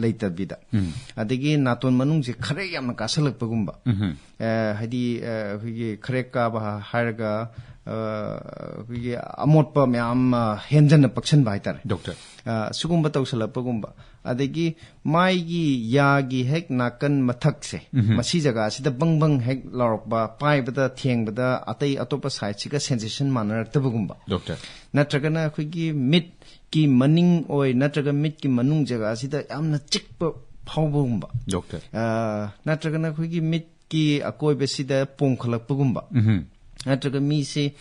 ꯂꯩꯇꯕꯤꯗ, ꯎꯝ꯫ ꯑꯗꯒꯤ ꯅꯥꯇꯣꯟ ꯃꯅꯨꯡꯁꯦ ꯈꯔ ꯌꯥꯝꯅ ꯀꯥꯁꯜꯂꯛꯄꯒꯨꯝꯕ, ꯎꯝꯍꯨꯝ꯫ ꯑ, ꯍꯥꯏꯗꯤ, ꯑ, ꯑꯩꯈꯣꯏꯒꯤ ꯈꯔꯦꯛ ꯀꯥꯕ ꯍꯥꯏꯔꯒ, ꯑ, ꯑꯩꯈꯣꯏꯒꯤ ꯑꯃꯣꯠꯄ ꯃꯌꯥꯝ, ꯑ, ꯍꯦꯟꯖꯟꯅ ꯄꯛꯁꯟꯕ ꯍꯥꯏꯇꯥꯔꯦ꯫ ꯗꯣꯛꯇꯔ꯫ ꯑ, ꯁꯤꯒꯨꯝꯕ ꯇꯧꯁꯜꯂꯛꯄꯒꯨꯝꯕ, ꯑꯗꯒꯤ ꯃꯥꯏꯒꯤ ꯌꯥꯒꯤ ꯍꯦꯛ ꯅꯥꯀꯟ ꯃꯊꯛꯁꯦ, ꯎꯝꯍꯨꯝ꯫ ꯃꯁꯤ ꯖꯒꯥꯁꯤꯗ ꯕꯪ ꯕꯪ ꯍꯦꯛ ꯂꯥꯎꯔꯛꯄ, ꯄꯥꯏꯕꯗ, ꯊꯦꯡꯕꯗ ꯑꯇꯩ ꯑꯇꯣꯞꯄ ꯁꯥꯏꯠꯁꯤꯒ ꯁꯦꯟꯁꯦꯁꯟ ꯃꯥꯟꯅꯔꯛꯇꯕꯒꯨꯝꯕ, ꯗꯣꯛꯇꯔ꯫ ꯅꯠꯇ꯭ꯔꯒꯅ ꯑꯩꯈꯣꯏꯒꯤ ꯃꯤꯠꯀꯤ ꯃꯅꯤꯡ ꯑꯣꯏ ꯅꯠꯇ꯭ꯔꯒ ꯃꯤꯠꯀꯤ ꯃꯅꯨꯡ ꯖꯒꯥꯁꯤꯗ ꯌꯥꯝꯅ ꯆꯤꯛꯄ ꯐꯥꯎꯕꯒꯨꯝꯕ, ꯗꯣꯛꯇꯔ꯫ ꯑ, ꯅꯠꯇ꯭ꯔꯒꯅ ꯑꯩꯈꯣꯏꯒꯤ ꯃꯤꯠꯀꯤ ꯑꯀꯣꯏꯕꯁꯤꯗ ꯄꯣꯝꯈꯠꯂꯛꯄꯒꯨꯝꯕ, ꯎꯝꯍꯨꯝ꯫ ꯅꯠꯇ꯭ꯔꯒ ꯃꯤꯁꯦ,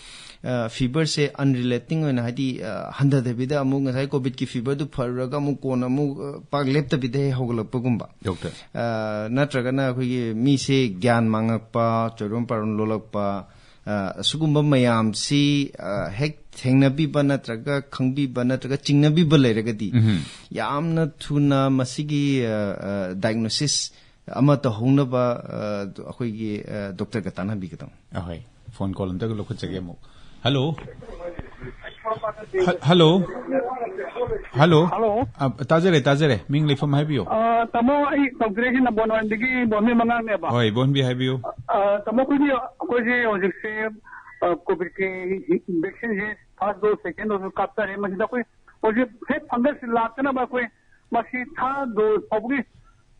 ꯑ, ꯐꯤꯚꯔꯁꯦ ꯑꯟꯔꯤꯂꯦꯇꯤꯡ ꯑꯣꯏꯅ, ꯍꯥꯏꯗꯤ, ꯑ, ꯍꯟꯊꯗꯕꯤꯗ ꯑꯃꯨꯛ ꯉꯁꯥꯏ ꯀꯣꯚꯤꯗꯀꯤ ꯐꯤꯚꯔꯗꯨ ꯐꯔꯨꯔꯒ ꯑꯃꯨꯛ ꯀꯣꯟꯅ ꯑꯃꯨꯛ, ꯑ, ꯄꯥꯛ ꯂꯦꯞꯇꯕꯤꯗ ꯍꯦꯛ ꯍꯧꯒꯠꯂꯛꯄꯒꯨꯝꯕ, ꯗꯣꯛꯇꯔ꯫ ꯑ, ꯅꯠꯇ꯭ꯔꯒꯅ ꯑꯩꯈꯣꯏꯒꯤ ꯃꯤꯁꯦ ꯒ꯭ꯌꯥꯟ ꯃꯥꯡꯉꯛꯄ, ꯆꯣꯏꯔꯣꯟ ꯄꯥꯔꯣꯟ ꯂꯣꯜꯂꯛꯄ, ꯑ, ꯑꯁꯤꯒꯨꯝꯕ ꯃꯌꯥꯝꯁꯤ, ꯑ, ꯍꯦꯛ ꯊꯦꯡꯅꯕꯤꯕ ꯅꯠꯇ꯭ꯔꯒ ꯈꯪꯕꯤꯕ ꯅꯠꯇ꯭ꯔꯒ ꯆꯤꯡꯅꯕꯤꯕ ꯂꯩꯔꯒꯗꯤ, ꯎꯝꯍꯨꯝ꯫ ꯌꯥꯝꯅ ꯊꯨꯅ ꯃꯁꯤꯒꯤ, ꯑ, ꯑ, ꯗꯥꯏꯒꯅꯣꯁꯤꯁ ꯑꯃ ꯇꯧꯍꯧꯅꯕ, ꯑ, ꯑꯩꯈꯣꯏꯒꯤ, ꯑ, ꯗꯣꯛꯇꯔꯒ ꯇꯥꯟꯅꯕꯤꯒꯗꯧꯅꯤ꯫ ꯑꯍꯣꯏ, ꯐꯣꯟ ꯀꯣꯜ ꯑꯝꯇꯒ ꯂꯧꯈꯠꯆꯒꯦ ꯑꯃꯨꯛ꯫ ꯍꯜꯂꯣ꯫ ꯍ-, ꯍꯜꯂꯣ꯫ ꯍꯜꯂꯣ꯫ ꯍꯜꯂꯣ꯫ ꯑ, ꯇꯥꯖꯔꯦ, ꯇꯥꯖꯔꯦ꯫ ꯃꯤꯡ ꯂꯩꯐꯝ ꯍꯥꯏꯕꯤꯌꯨ꯫ ꯑ, ꯇꯥꯃꯣ, ꯑꯩ ꯇꯧꯖꯔꯛꯏꯁꯤ ꯅꯝꯕꯣꯜ ꯋꯥꯟꯗꯒꯤ ꯕꯣꯟꯕꯤ ꯃꯉꯥꯡꯅꯦꯕ꯫ ꯍꯣꯏ, ꯕꯣꯟꯕꯤ ꯍꯥꯏꯕꯤꯌꯨ꯫ ꯑ, ꯇꯥꯃꯣ, ꯑꯩꯈꯣꯏꯒꯤ, ꯑꯩꯈꯣꯏꯁꯦ ꯍꯧꯖꯤꯛꯁꯦ, ꯑ, ꯀꯣꯚꯤꯗꯀꯤ ꯚꯦꯛꯁꯤꯟꯁꯦ ꯐꯥꯔꯁ ꯗꯣꯁ, ꯁꯦꯀꯦꯟ ꯗꯣꯁ ꯀꯥꯞꯆꯔꯦ꯫ ꯃꯁꯤꯗ ꯑꯩꯈꯣꯏ ꯍꯧꯖꯤꯛ ꯍꯦꯛ ꯐꯪꯒꯁ ꯂꯥꯛꯇꯅꯕ ꯑꯩꯈꯣꯏ ꯃꯁꯤ ꯊꯥꯔꯠ ꯗꯣꯁ ꯐꯥꯎꯕꯒꯤ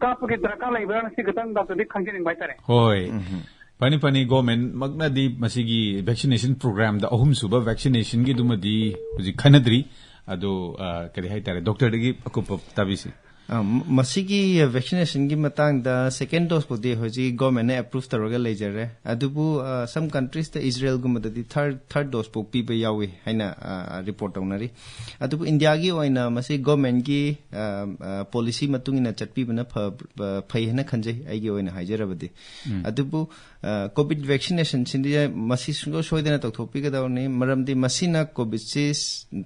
ꯀꯥꯞꯄꯒꯤ ꯗꯔꯀꯥꯔ ꯂꯩꯕ꯭ꯔꯥꯅ ꯁꯤ ꯈꯤꯇꯪ ꯗꯥꯛꯇꯔꯗꯤ ꯈꯪꯖꯅꯤꯡꯕ ꯍꯥꯏꯇꯥꯔꯦ꯫ ꯍꯣꯏ꯫ ꯎꯝ꯫ ꯐꯅꯤ, ꯐꯅꯤ, ꯒꯣꯔꯃꯦꯟꯃꯛꯅꯗꯤ ꯃꯁꯤꯒꯤ ꯚꯦꯛꯁꯤꯅꯦꯁꯟ ꯄ꯭ꯔꯣꯒ꯭ꯔꯥꯝꯗ ꯑꯍꯨꯝꯁꯨꯕ ꯚꯦꯛꯁꯤꯅꯦꯁꯟꯒꯤꯗꯨꯃꯗꯤ ꯍꯧꯖꯤꯛ ꯈꯟꯅꯗ꯭ꯔꯤ꯫ ꯑꯗꯣ, ꯑ, ꯀꯔꯤ ꯍꯥꯏꯇꯥꯔꯦ, ꯗꯣꯛꯇꯔꯗꯒꯤ ꯑꯀꯨꯞꯄ ꯇꯥꯕꯤꯁꯤ꯫ ꯑ, ꯃ-, ꯃꯁꯤꯒꯤ ꯚꯦꯛꯁꯤꯅꯦꯁꯟꯒꯤ ꯃꯇꯥꯡꯗ ꯁꯦꯀꯦꯟ ꯗꯣꯁꯄꯨꯗꯤ ꯍꯧꯖꯤꯛ ꯒꯣꯔꯃꯦꯟꯅ ꯑꯦꯄ꯭ꯔꯨꯚ ꯇꯧꯔꯒ ꯂꯩꯖꯔꯦ꯫ ꯑꯗꯨꯕꯨ, ꯑ, ꯁꯝ ꯀꯟꯇ꯭ꯔꯤꯁꯇ ꯏꯖꯔꯦꯜꯒꯨꯝꯕꯗꯗꯤ ꯊꯥꯔꯠ, ꯊꯥꯔꯠ ꯗꯣꯁꯄꯨ ꯄꯤꯕ ꯌꯥꯎꯏ ꯍꯥꯏꯅ, ꯑ, ꯔꯤꯄꯣꯔꯠ ꯇꯧꯅꯔꯤ꯫ ꯑꯗꯨꯕꯨ ꯏꯟꯗꯤꯌꯥꯒꯤ ꯑꯣꯏꯅ ꯃꯁꯤ ꯒꯣꯔꯃꯦꯟꯒꯤ, ꯑ, ꯑ, ꯄꯣꯂꯤꯁꯤ ꯃꯇꯨꯡ ꯏꯟꯅ ꯆꯠꯄꯤꯕꯅ ꯐ-, ꯐ-, ꯐꯩ ꯍꯥꯏꯅ ꯈꯟꯖꯩ, ꯑꯩꯒꯤ ꯑꯣꯏꯅ ꯍꯥꯏꯖꯔꯕꯗꯤ꯫ ꯎꯝ꯫ ꯑꯗꯨꯕꯨ, ꯑ, ꯀꯣꯚꯤꯗ ꯚꯦꯛꯁꯤꯅꯦꯁꯟꯁꯤꯗꯤ ꯃꯁꯤ ꯁꯨꯡꯁꯣꯏ ꯁꯣꯏꯗꯅ ꯇꯧꯊꯣꯛꯄꯤꯒꯗꯕꯅꯤ꯫ ꯃꯔꯝꯗꯤ ꯃꯁꯤꯅ ꯀꯣꯚꯤꯗꯁꯤ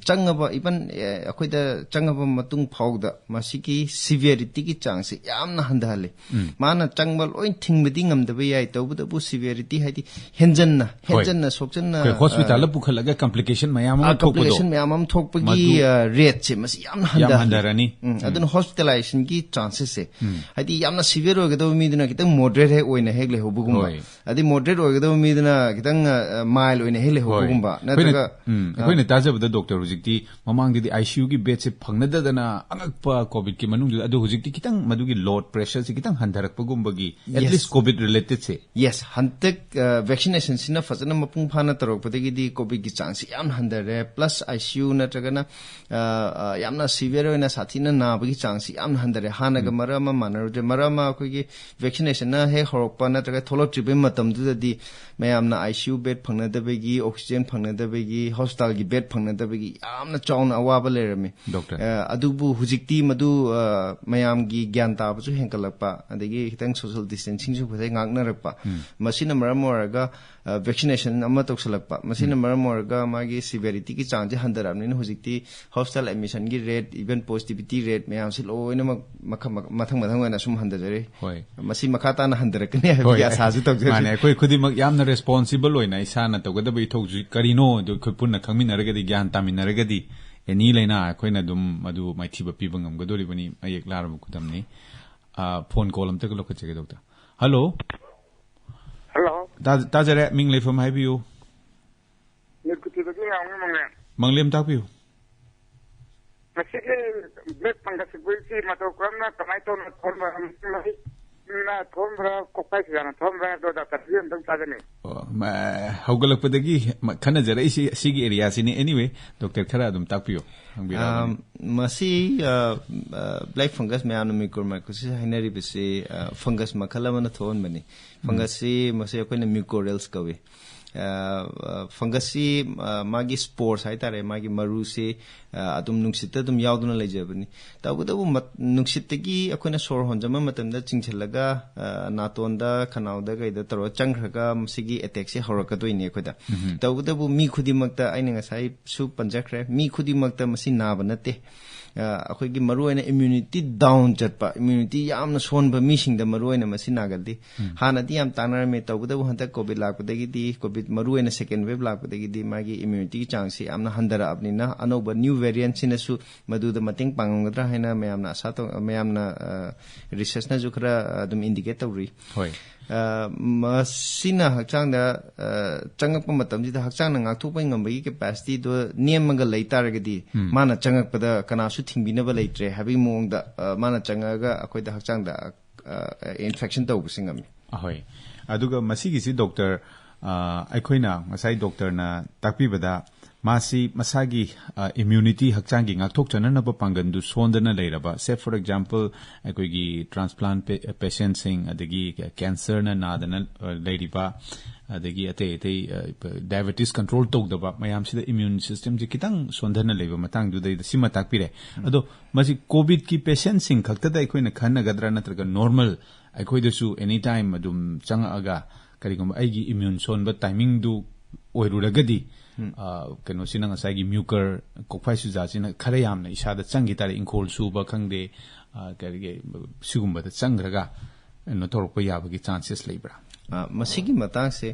ꯆꯪꯉꯕ, ꯏꯚꯟ, ꯑ, ꯑꯩꯈꯣꯏꯗ ꯆꯪꯉꯕ ꯃꯇꯨꯡ ꯐꯥꯎꯗ ꯃꯁꯤꯒꯤ ꯁꯤꯚꯤꯌꯔꯤꯇꯤꯒꯤ ꯆꯥꯡꯁꯤ ꯌꯥꯝꯅ ꯍꯟꯊꯍꯜꯂꯤ꯫ ꯎꯝ꯫ ꯃꯥꯅ ꯆꯪꯕ ꯂꯣꯏ ꯊꯤꯡꯕꯗꯤ ꯉꯝꯗꯕ ꯌꯥꯏ, ꯇꯧꯕꯇꯕꯨ ꯁꯤꯚꯤꯌꯔꯤꯇꯤ ꯍꯥꯏꯗꯤ ꯍꯦꯟꯖꯟꯅ, ꯍꯣꯏ꯫ ꯍꯦꯟꯖꯟꯅ ꯁꯣꯛꯆꯟꯅ, ꯑꯩꯈꯣꯏ ꯍꯣꯁꯄꯤꯇꯥꯜꯗ ꯑ, ꯄꯨꯈꯠꯂꯒ ꯀꯝꯄ꯭ꯂꯤꯀꯦꯁꯟ ꯃꯌꯥꯝ ꯑꯃ ꯑ, ꯊꯣꯛꯄꯗꯣ, ꯀꯝꯄ꯭ꯂꯤꯀꯦꯁꯟ ꯃꯌꯥꯝ ꯑꯃ ꯊꯣꯛꯄꯒꯤ, ꯃꯗꯨ ꯑ, ꯔꯦꯠꯁꯦ ꯃꯁꯤ ꯌꯥꯝꯅ ꯌꯥꯝ ꯍꯟꯊꯍꯜꯂꯤ꯫ ꯍꯟꯊꯔꯅꯤ꯫ ꯎꯝ, ꯎꯝ꯫ ꯑꯗꯨꯅ ꯍꯣꯁꯄꯤꯇꯥꯂꯥꯏꯖꯦꯁꯟꯒꯤ ꯆꯥꯟꯁꯦꯁꯁꯦ, ꯎꯝ꯫ ꯍꯥꯏꯗꯤ ꯌꯥꯝꯅ ꯁꯤꯚꯤꯌꯔ ꯑꯣꯏꯒꯗꯕ ꯃꯤꯗꯨꯅ ꯈꯤꯇꯪ ꯃꯣꯗꯔꯦꯠ ꯍꯦꯛ ꯑꯣꯏꯅ ꯍꯦꯛ ꯂꯩꯍꯧꯕꯒꯨꯝꯕ, ꯍꯣꯏ꯫ ꯑꯗꯩ ꯃꯣꯗꯔꯦꯠ ꯑꯣꯏꯒꯗꯕ ꯃꯤꯗꯨꯅ ꯈꯤꯇꯪ, ꯑ, ꯃꯥꯏꯜ ꯑꯣꯏꯅ ꯍꯦꯛ ꯍꯣꯏ꯫ ꯂꯩꯍꯧꯕꯒꯨꯝꯕ, ꯑꯩꯈꯣꯏꯅ, ꯅꯠꯇ꯭ꯔꯒ, ꯎꯝ, ꯑ, ꯑꯩꯈꯣꯏꯅ ꯇꯥꯖꯕꯗ, ꯗꯣꯛꯇꯔ, ꯍꯧꯖꯤꯛꯇꯤ ꯃꯃꯥꯡꯗꯗꯤ ꯑꯥꯏ ꯁꯤ ꯌꯨꯒꯤ ꯕꯦꯗꯁꯦ ꯐꯪꯅꯗꯗꯅ ꯑꯉꯛꯄ ꯀꯣꯚꯤꯗꯀꯤ ꯃꯅꯨꯡꯗꯨꯗ, ꯑꯗꯣ ꯍꯧꯖꯤꯛꯇꯤ ꯈꯤꯇꯪ ꯃꯗꯨꯒꯤ ꯂꯣꯗ ꯄ꯭ꯔꯦꯁꯔꯁꯦ ꯈꯤꯇꯪ ꯍꯟꯊꯔꯛꯄꯒꯨꯝꯕꯒꯤ, at ꯌꯦꯁ꯫ ꯂꯤꯁ ꯀꯣꯚꯤꯗ ꯔꯤꯂꯦꯇꯦꯗꯁꯦ꯫ ꯌꯦꯁ, ꯍꯟꯗꯛ, ꯑ, ꯚꯦꯛꯁꯤꯅꯦꯁꯟꯁꯤꯅ ꯐꯖꯅ ꯃꯄꯨꯡ ꯐꯥꯅ ꯇꯧꯔꯛꯄꯗꯒꯤꯗꯤ ꯀꯣꯚꯤꯗꯀꯤ ꯆꯥꯡꯁꯤ ꯌꯥꯝꯅ ꯍꯟꯊꯔꯦ꯫ ꯄ꯭ꯂꯁ ꯑꯥꯏ ꯁꯤ ꯌꯨ ꯅꯠꯇ꯭ꯔꯒꯅ, ꯑ, ꯑ, ꯌꯥꯝꯅ ꯁꯤꯚꯤꯌꯔ ꯑꯣꯏꯅ ꯁꯥꯊꯤꯅ ꯅꯥꯕꯒꯤ ꯆꯥꯡꯁꯤ ꯌꯥꯝꯅ ꯍꯟꯊꯔꯦ꯫ ꯍꯥꯟꯅꯒ ꯎꯝ꯫ ꯃꯔꯛ ꯑꯃ ꯃꯥꯟꯅꯔꯨꯗ꯭ꯔꯦ꯫ ꯃꯔꯛ ꯑꯃ ꯑꯩꯈꯣꯏꯒꯤ ꯚꯦꯛꯁꯤꯅꯦꯁꯟꯅ ꯍꯦꯛ ꯍꯧꯔꯛꯄ ꯅꯠꯇ꯭ꯔꯒ ꯊꯣꯛꯂꯛꯇ꯭ꯔꯤꯕꯩ ꯃꯇꯝꯗꯨꯗꯗꯤ ꯃꯌꯥꯝꯅ ꯑꯥꯏ ꯁꯤ ꯌꯨ ꯕꯦꯗ ꯐꯪꯅꯗꯕꯒꯤ, ꯑꯣꯛꯁꯤꯖꯦꯟ ꯐꯪꯅꯗꯕꯒꯤ, ꯍꯣꯁꯄꯤꯇꯥꯜꯒꯤ ꯕꯦꯗ ꯐꯪꯅꯗꯕꯒꯤ ꯌꯥꯝꯅ ꯆꯥꯎꯅ ꯑꯋꯥꯕ ꯂꯩꯔꯝꯃꯤ꯫ ꯗꯣꯛꯇꯔ꯫ ꯑ, ꯑꯗꯨꯕꯨ ꯍꯧꯖꯤꯛꯇꯤ ꯃꯗꯨ, ꯑ, ꯃꯌꯥꯝꯒꯤ ꯒ꯭ꯌꯥꯟ ꯇꯥꯕꯁꯨ ꯍꯦꯟꯒꯠꯂꯛꯄ, ꯑꯗꯒꯤ ꯈꯤꯇꯪ ꯁꯣꯁꯤꯌꯦꯜ ꯗꯤꯁꯇꯦꯟꯁꯤꯡꯁꯨ ꯈꯤꯇꯪ ꯉꯥꯛꯅꯔꯛꯄ, ꯎꯝ꯫ ꯃꯁꯤꯅ ꯃꯔꯝ ꯑꯣꯏꯔꯒ, ꯑ, ꯚꯦꯛꯁꯤꯅꯦꯁꯟ ꯑꯃ ꯇꯧꯁꯜꯂꯛꯄ, ꯃꯁꯤꯅ ꯎꯝ꯫ ꯃꯔꯝ ꯑꯣꯏꯔꯒ ꯃꯥꯒꯤ ꯁꯤꯚꯤꯌꯔꯤꯇꯤꯒꯤ ꯆꯥꯡꯁꯦ ꯍꯟꯊꯔꯛꯑꯕꯅꯤꯅ ꯍꯧꯖꯤꯛꯇꯤ ꯍꯣꯁꯄꯤꯇꯥꯜ ꯑꯦꯗꯃꯤꯁꯟꯒꯤ ꯔꯦꯠ, ꯏꯚꯟ ꯄꯣꯖꯤꯇꯤꯚꯤꯇꯤ ꯔꯦꯠ ꯃꯌꯥꯝꯁꯦ ꯂꯣꯏꯅꯃꯛ ꯃꯈ-, ꯃꯈ-, ꯃꯊꯪ ꯃꯊꯪ ꯑꯣꯏꯅ ꯁꯨꯝ ꯍꯟꯊꯖꯔꯤ꯫ ꯍꯣꯏ꯫ ꯃꯁꯤ ꯃꯈꯥ ꯇꯥꯅ ꯍꯟꯊꯔꯛꯀꯅꯤ ꯍꯥꯏꯕꯒꯤ ꯍꯣꯏ, ꯑꯁꯥꯁꯨ ꯇꯧꯖꯔꯤ꯫ ꯃꯥꯅꯦ, ꯑꯩꯈꯣꯏ ꯈꯨꯗꯤꯡꯃꯛ ꯌꯥꯝꯅ ꯔꯦꯁꯄꯣꯟꯁꯤꯕꯜ ꯑꯣꯏꯅ ꯏꯁꯥꯅ ꯇꯧꯒꯗꯕ ꯏꯊꯧꯁꯤ ꯀꯔꯤꯅꯣ ꯑꯗꯨ ꯑꯩꯈꯣꯏ ꯄꯨꯟꯅ ꯈꯪꯃꯤꯟꯅꯔꯒꯗꯤ, ꯒ꯭ꯌꯥꯟ ꯇꯥꯃꯤꯟꯅꯔꯒꯗꯤ, ꯑꯦꯅꯤ ꯂꯥꯏꯅꯥ ꯑꯩꯈꯣꯏꯅ ꯑꯗꯨꯝ ꯃꯗꯨ ꯃꯥꯏꯊꯤꯕ ꯄꯤꯕ ꯉꯝꯒꯗꯣꯔꯤꯕꯅꯤ, ꯃꯌꯦꯛ ꯂꯥꯔꯕ ꯈꯨꯗꯝꯅꯤ꯫ ꯑ, ꯐꯣꯟ ꯀꯣꯜ ꯑꯝꯇꯒ ꯂꯧꯈꯠꯆꯒꯦ, ꯗꯣꯛꯇꯔ꯫ ꯍꯜꯂꯣ꯫ ꯍꯜꯂꯣ꯫ ꯇꯥ-, ꯇꯥꯖꯔꯦ, ꯃꯤꯡ ꯂꯩꯐꯝ ꯍꯥꯏꯕꯤꯌꯨ꯫ ꯅꯤꯔꯀꯨꯇꯤꯗꯒꯤ ꯉꯥꯡꯕ ꯃꯪꯂꯦꯝ꯫ ꯃꯪꯂꯦꯝ, ꯇꯥꯛꯄꯤꯌꯨ꯫ ꯃꯁꯤꯒꯤ ꯕ꯭ꯂꯦꯛ ꯐꯪꯒꯁ ꯑꯩꯈꯣꯏꯒꯤ ꯃꯇꯧ ꯀꯔꯝꯅ, ꯀꯃꯥꯏꯅ ꯇꯧꯅ ꯊꯣꯛꯍꯟꯕ ꯉꯝꯒꯅꯤ? ꯅ ꯊꯣꯛꯍꯟꯕ꯭ꯔꯥ, ꯀꯣꯛꯐꯥꯏ ꯁꯨꯖꯥꯅ ꯊꯣꯛꯍꯟꯕ꯭ꯔꯥ ꯍꯥꯏꯕꯗꯣ ꯗꯥꯛꯇꯔꯗꯒꯤ ꯑꯝꯇꯪ ꯇꯥꯖꯅꯤꯡꯉꯤ꯫ ꯑꯣ, ꯃ-, ꯍꯧꯒꯠꯂꯛꯄꯗꯒꯤ ꯃ-, ꯈꯟꯅꯖꯔꯛꯏꯁꯤ ꯑꯁꯤꯒꯤ ꯑꯦꯔꯤꯌꯥꯁꯤꯅꯤ꯫ Anyway, ꯗꯣꯛꯇꯔ, ꯈꯔ ꯑꯗꯨꯝ ꯇꯥꯛꯄꯤꯌꯨ, ꯍꯪꯕꯤꯔꯛꯑꯣ꯫ ꯑꯝ, ꯃꯁꯤ, ꯑ, ꯑ, black fungus, ꯃꯌꯥꯝꯅ mucormycosis ꯍꯥꯏꯅꯔꯤꯕꯁꯤ, ꯑ, fungus ꯃꯈꯜ ꯑꯃꯅ ꯊꯣꯛꯍꯟꯕꯅꯤ꯫ Fungusꯁꯤ ꯃꯁꯤ ꯑꯩꯈꯣꯏꯅ mucorales ꯀꯧꯏ꯫ ꯑ, ꯑ, fungusꯁꯤ, ꯑ, ꯃꯥꯒꯤ spores ꯍꯥꯏꯇꯥꯔꯦ, ꯃꯥꯒꯤ ꯃꯔꯨꯁꯤ, ꯑ, ꯑꯗꯨꯝ ꯅꯨꯡꯁꯤꯠꯇ ꯑꯗꯨꯝ ꯌꯥꯎꯗꯨꯅ ꯂꯩꯖꯕꯅꯤ꯫ ꯇꯧꯕꯇꯕꯨ ꯃꯠ-, ꯅꯨꯡꯁꯤꯠꯇꯒꯤ ꯑꯩꯈꯣꯏꯅ ꯁꯣꯔ ꯍꯣꯟꯖꯟꯕ ꯃꯇꯝꯗ ꯆꯤꯡꯁꯤꯜꯂꯒ, ꯑ, ꯅꯥꯇꯣꯟꯗ, ꯈꯅꯥꯎꯗ, ꯀꯩꯗ ꯇꯧꯔꯒ ꯆꯪꯈ꯭ꯔꯒ ꯃꯁꯤꯒꯤ attackꯁꯤ ꯍꯧꯔꯛꯀꯗꯣꯏꯅꯤ ꯑꯩꯈꯣꯏꯗ꯫ ꯇꯧꯕꯇꯕꯨ ꯃꯤ ꯈꯨꯗꯤꯡꯃꯛꯇ, ꯑꯩꯅ ꯉꯁꯥꯏꯁꯨ ꯄꯟꯖꯈ꯭ꯔꯦ, ꯃꯤ ꯈꯨꯗꯤꯡꯃꯛꯇ ꯃꯁꯤ ꯅꯥꯕ ꯅꯠꯇꯦ꯫ ꯑ, ꯑꯩꯈꯣꯏꯒꯤ ꯃꯔꯨꯑꯣꯏꯅ immunity down ꯆꯠꯄ, immunity ꯌꯥꯝꯅ ꯁꯣꯟꯕ ꯃꯤꯁꯤꯡꯗ ꯃꯔꯨꯑꯣꯏꯅ ꯃꯁꯤ ꯅꯥꯒꯜꯂꯤ꯫ ꯍꯥꯟꯅꯗꯤ ꯌꯥꯝ ꯇꯥꯟꯅꯔꯝꯃꯦ, ꯇꯧꯕꯇꯕꯨ ꯍꯟꯗꯛ COVID ꯂꯥꯛꯄꯗꯒꯤꯗꯤ, COVID ꯃꯔꯨꯑꯣꯏꯅ second wave ꯂꯥꯛꯄꯗꯒꯤꯗꯤ ꯃꯥꯒꯤ immunityꯒꯤ ꯆꯥꯡꯁꯤ ꯌꯥꯝꯅ ꯍꯟꯊꯔꯛꯑꯕꯅꯤꯅ, ꯑꯅꯧꯕ new variantꯁꯤꯅꯁꯨ ꯃꯗꯨꯗ ꯃꯇꯦꯡ ꯄꯥꯡꯉꯝꯒꯗ꯭ꯔꯥ ꯍꯥꯏꯅ ꯃꯌꯥꯝꯅ ꯑꯁꯥ ꯇꯧ-, ꯃꯌꯥꯝꯅ, ꯑ, researchꯅꯁꯨ ꯈꯔ ꯑꯗꯨꯝ indicate ꯇꯧꯔꯤ꯫ ꯍꯣꯏ꯫ ꯑ, ꯃꯁꯤꯅ ꯍꯛꯆꯥꯡꯗ, ꯑ, ꯆꯪꯉꯛꯄ ꯃꯇꯝꯁꯤꯗ ꯍꯛꯆꯥꯡꯅ ꯉꯥꯛꯊꯣꯛꯄ ꯉꯝꯕꯒꯤ capacityꯗꯣ ꯅꯦꯝꯃꯒ ꯂꯩ ꯇꯥꯔꯒꯗꯤ, ꯃꯥꯅ ꯆꯪꯉꯛꯄꯗ ꯀꯅꯥꯁꯨ ꯊꯤꯡꯕꯤꯅꯕ ꯂꯩꯇ꯭ꯔꯦ ꯍꯥꯏꯕꯒꯤ ꯃꯑꯣꯡꯗ, ꯑ, ꯃꯥꯅ ꯆꯪꯉꯛꯑꯒ ꯑꯩꯈꯣꯏꯗ ꯍꯛꯆꯥꯡꯗ, ꯑ, infection ꯇꯧꯕꯁꯤ ꯉꯝꯃꯤ꯫ ꯑꯍꯣꯏ꯫ ꯑꯗꯨꯒ ꯃꯁꯤꯒꯤꯁꯤ ꯗꯣꯛꯇꯔ, ꯑ, ꯑꯩꯈꯣꯏꯅ ꯉꯁꯥꯏ ꯗꯣꯛꯇꯔꯅ ꯇꯥꯛꯄꯤꯕꯗ ꯃꯥꯁꯤ ꯃꯁꯥꯒꯤ, ꯑ, immunity, ꯍꯛꯆꯥꯡꯒꯤ ꯉꯥꯛꯊꯣꯛꯆꯅꯅꯕ ꯄꯥꯡꯒꯜꯗꯨ ꯁꯣꯟꯗꯅ ꯂꯩꯔꯕ, say for example, ꯑꯩꯈꯣꯏꯒꯤ transplant pa-, patientꯁꯤꯡ, ꯑꯗꯒꯤ cancerꯅ ꯅꯥꯗꯅ, ꯑ, ꯂꯩꯔꯤꯕ, ꯑꯗꯒꯤ ꯑꯇꯩ ꯑꯇꯩ, ꯑ, diabetes control ꯇꯧꯗꯕ ꯃꯌꯥꯝꯁꯤꯗ immune systemꯁꯦ ꯈꯤꯇꯪ ꯁꯣꯟꯊꯅ ꯂꯩꯕ ꯃꯇꯥꯡꯗꯨꯗꯩꯗ ꯁꯤꯃ ꯇꯥꯛꯄꯤꯔꯦ꯫ ꯑꯗꯣ ꯃꯁꯤ COVIDꯀꯤ patientꯁꯤꯡ ꯈꯛꯇꯗ ꯑꯩꯈꯣꯏꯅ ꯈꯟꯅꯒꯗ꯭ꯔꯥ, ꯅꯠꯇ꯭ꯔꯒ normal ꯑꯩꯈꯣꯏꯗꯁꯨ anytime ꯑꯗꯨꯝ ꯆꯪꯉꯛꯑꯒ ꯀꯔꯤꯒꯨꯝꯕ ꯑꯩꯒꯤ immune ꯁꯣꯟꯕ timingꯗꯨ ꯑꯣꯏꯔꯨꯔꯒꯗꯤ, ꯑ, ꯀꯩꯅꯣꯁꯤꯅ, ꯉꯁꯥꯏꯒꯤ mucor, ꯀꯣꯛꯐꯥꯏ ꯁꯨꯖꯥꯁꯤꯅ ꯈꯔ ꯌꯥꯝꯅ ꯏꯁꯥꯗ ꯆꯪꯈꯤ ꯇꯥꯔꯦ, ꯏꯪꯈꯣꯜ ꯁꯨꯕ ꯈꯪꯗꯦ, ꯑ, ꯀꯔꯤꯒꯤ, ꯁꯤꯒꯨꯝꯕꯗ ꯆꯪꯈ꯭ꯔꯒ ꯀꯩꯅꯣ ꯇꯧꯔꯛꯄ ꯌꯥꯕꯒꯤ chances ꯂꯩꯕ꯭ꯔꯥ? ꯑ, ꯃꯁꯤꯒꯤ ꯃꯇꯥꯡꯁꯦ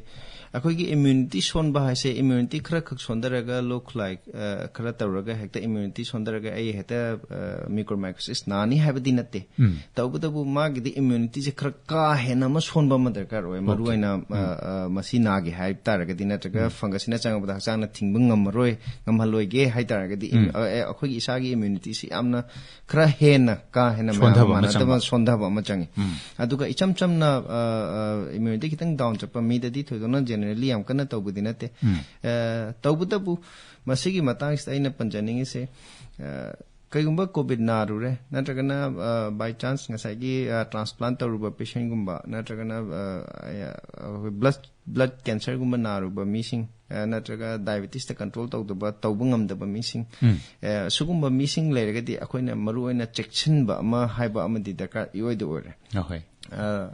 ꯑꯩꯈꯣꯏꯒꯤ ꯏꯝꯌꯨꯅꯤꯇꯤ ꯁꯣꯟꯕ ꯍꯥꯏꯁꯦ, ꯏꯝꯌꯨꯅꯤꯇꯤ ꯈꯔ ꯈꯛ ꯁꯣꯟꯊꯔꯒ, ꯂꯣꯛ ꯈꯨꯂꯥꯏ, ꯑ, ꯈꯔ ꯇꯧꯔꯒ ꯍꯦꯛꯇ ꯏꯝꯌꯨꯅꯤꯇꯤ ꯁꯣꯟꯊꯔꯒ ꯑꯩ ꯍꯦꯛꯇ, ꯑ, ꯃ꯭ꯌꯨꯀꯣꯔꯃꯥꯏꯀꯣꯁꯤꯁ ꯅꯥꯅꯤ ꯍꯥꯏꯕꯗꯤ ꯅꯠꯇꯦ꯫ ꯎꯝ. ꯇꯧꯕꯇꯕꯨ ꯃꯥꯒꯤꯗꯤ ꯏꯝꯌꯨꯅꯤꯇꯤꯁꯦ ꯈꯔ ꯀꯥ ꯍꯦꯟꯅ ꯑꯃ ꯁꯣꯟꯕ ꯑꯃ ꯗꯔꯀꯥꯔ ꯑꯣꯏ꯫ ꯃꯔꯨ Okay. ꯑꯣꯏꯅ, ꯑ, ꯎꯝ. ꯑ, ꯃꯁꯤ ꯅꯥꯒꯦ ꯍꯥꯏꯕ ꯇꯥꯔꯒꯗꯤ, ꯅꯠꯇ꯭ꯔꯒ ꯎꯝ. ꯐꯪꯒꯁꯁꯤꯅ ꯆꯪꯉꯛꯄꯗ ꯍꯛꯆꯥꯡꯅ ꯊꯤꯡꯕ ꯉꯝꯃꯔꯣꯏ, ꯉꯝꯍꯜꯂꯣꯏꯒꯦ ꯍꯥꯏ ꯇꯥꯔꯒꯗꯤ, ꯎꯝ. ꯑ, ꯑ, ꯑꯩꯈꯣꯏꯒꯤ ꯏꯁꯥꯒꯤ ꯏꯝꯌꯨꯅꯤꯇꯤꯁꯤ ꯌꯥꯝꯅ ꯈꯔ ꯍꯦꯟꯅ ꯀꯥ ꯍꯦꯟꯅ ꯃꯌꯥꯝ ꯁꯣꯟꯊꯕ ꯑꯃ ꯃꯥꯟꯅꯗꯕ ꯆꯪꯕ. ꯁꯣꯟꯊꯕ ꯑꯃ ꯆꯪꯉꯤ꯫ ꯎꯝ. ꯑꯗꯨꯒ ꯏꯆꯝ ꯆꯝꯅ, ꯑ, ꯑ, ꯏꯝꯌꯨꯅꯤꯇꯤ ꯈꯤꯇꯪ ꯗꯥꯎꯟ ꯆꯠꯄ ꯃꯤꯗꯗꯤ ꯊꯣꯏꯗꯣꯛꯅ ꯖꯦꯅꯔꯦꯜꯂꯤ ꯌꯥꯝ ꯀꯟꯅ ꯇꯧꯕꯗꯤ ꯅꯠꯇꯦ꯫ ꯎꯝ. ꯑ, ꯇꯧꯕꯇꯕꯨ ꯃꯁꯤꯒꯤ ꯃꯇꯥꯡꯁꯤꯗ ꯑꯩꯅ ꯄꯟꯖꯅꯤꯡꯉꯤꯁꯦ, ꯑ, ꯀꯩꯒꯨꯝꯕ ꯀꯣꯚꯤꯗ ꯅꯥꯔꯨꯔꯦ, ꯅꯠꯇ꯭ꯔꯒꯅ, ꯑ, by chance ꯉꯁꯥꯏꯒꯤ, ꯑ, ꯇ꯭ꯔꯥꯟꯁꯄ꯭ꯂꯥꯟ ꯇꯧꯔꯨꯕ ꯄꯦꯁꯦꯟꯒꯨꯝꯕ, ꯅꯠꯇ꯭ꯔꯒꯅ, ꯑ, ꯑ, ꯑꯩꯈꯣꯏ ꯕ꯭ꯂꯗ, ꯕ꯭ꯂꯗ ꯀꯦꯟꯁꯔꯒꯨꯝꯕ ꯅꯥꯔꯨꯕ ꯃꯤꯁꯤꯡ, ꯑ, ꯅꯠꯇ꯭ꯔꯒ ꯗꯥꯏꯕꯦꯇꯤꯁꯇ ꯀꯟꯇ꯭ꯔꯣꯜ ꯇꯧꯗꯕ, ꯇꯧꯕ ꯉꯝꯗꯕ ꯃꯤꯁꯤꯡ, ꯎꯝ. ꯑ, ꯁꯤꯒꯨꯝꯕ ꯃꯤꯁꯤꯡ ꯂꯩꯔꯒꯗꯤ ꯑꯩꯈꯣꯏꯅ ꯃꯔꯨꯑꯣꯏꯅ ꯆꯦꯛꯁꯤꯟꯕ ꯑꯃ ꯍꯥꯏꯕ ꯑꯃꯗꯤ ꯗꯔꯀꯥꯔ ꯏꯑꯣꯏꯗ ꯑꯣꯏꯔꯦ꯫ ꯑꯍꯣꯏ. ꯑ,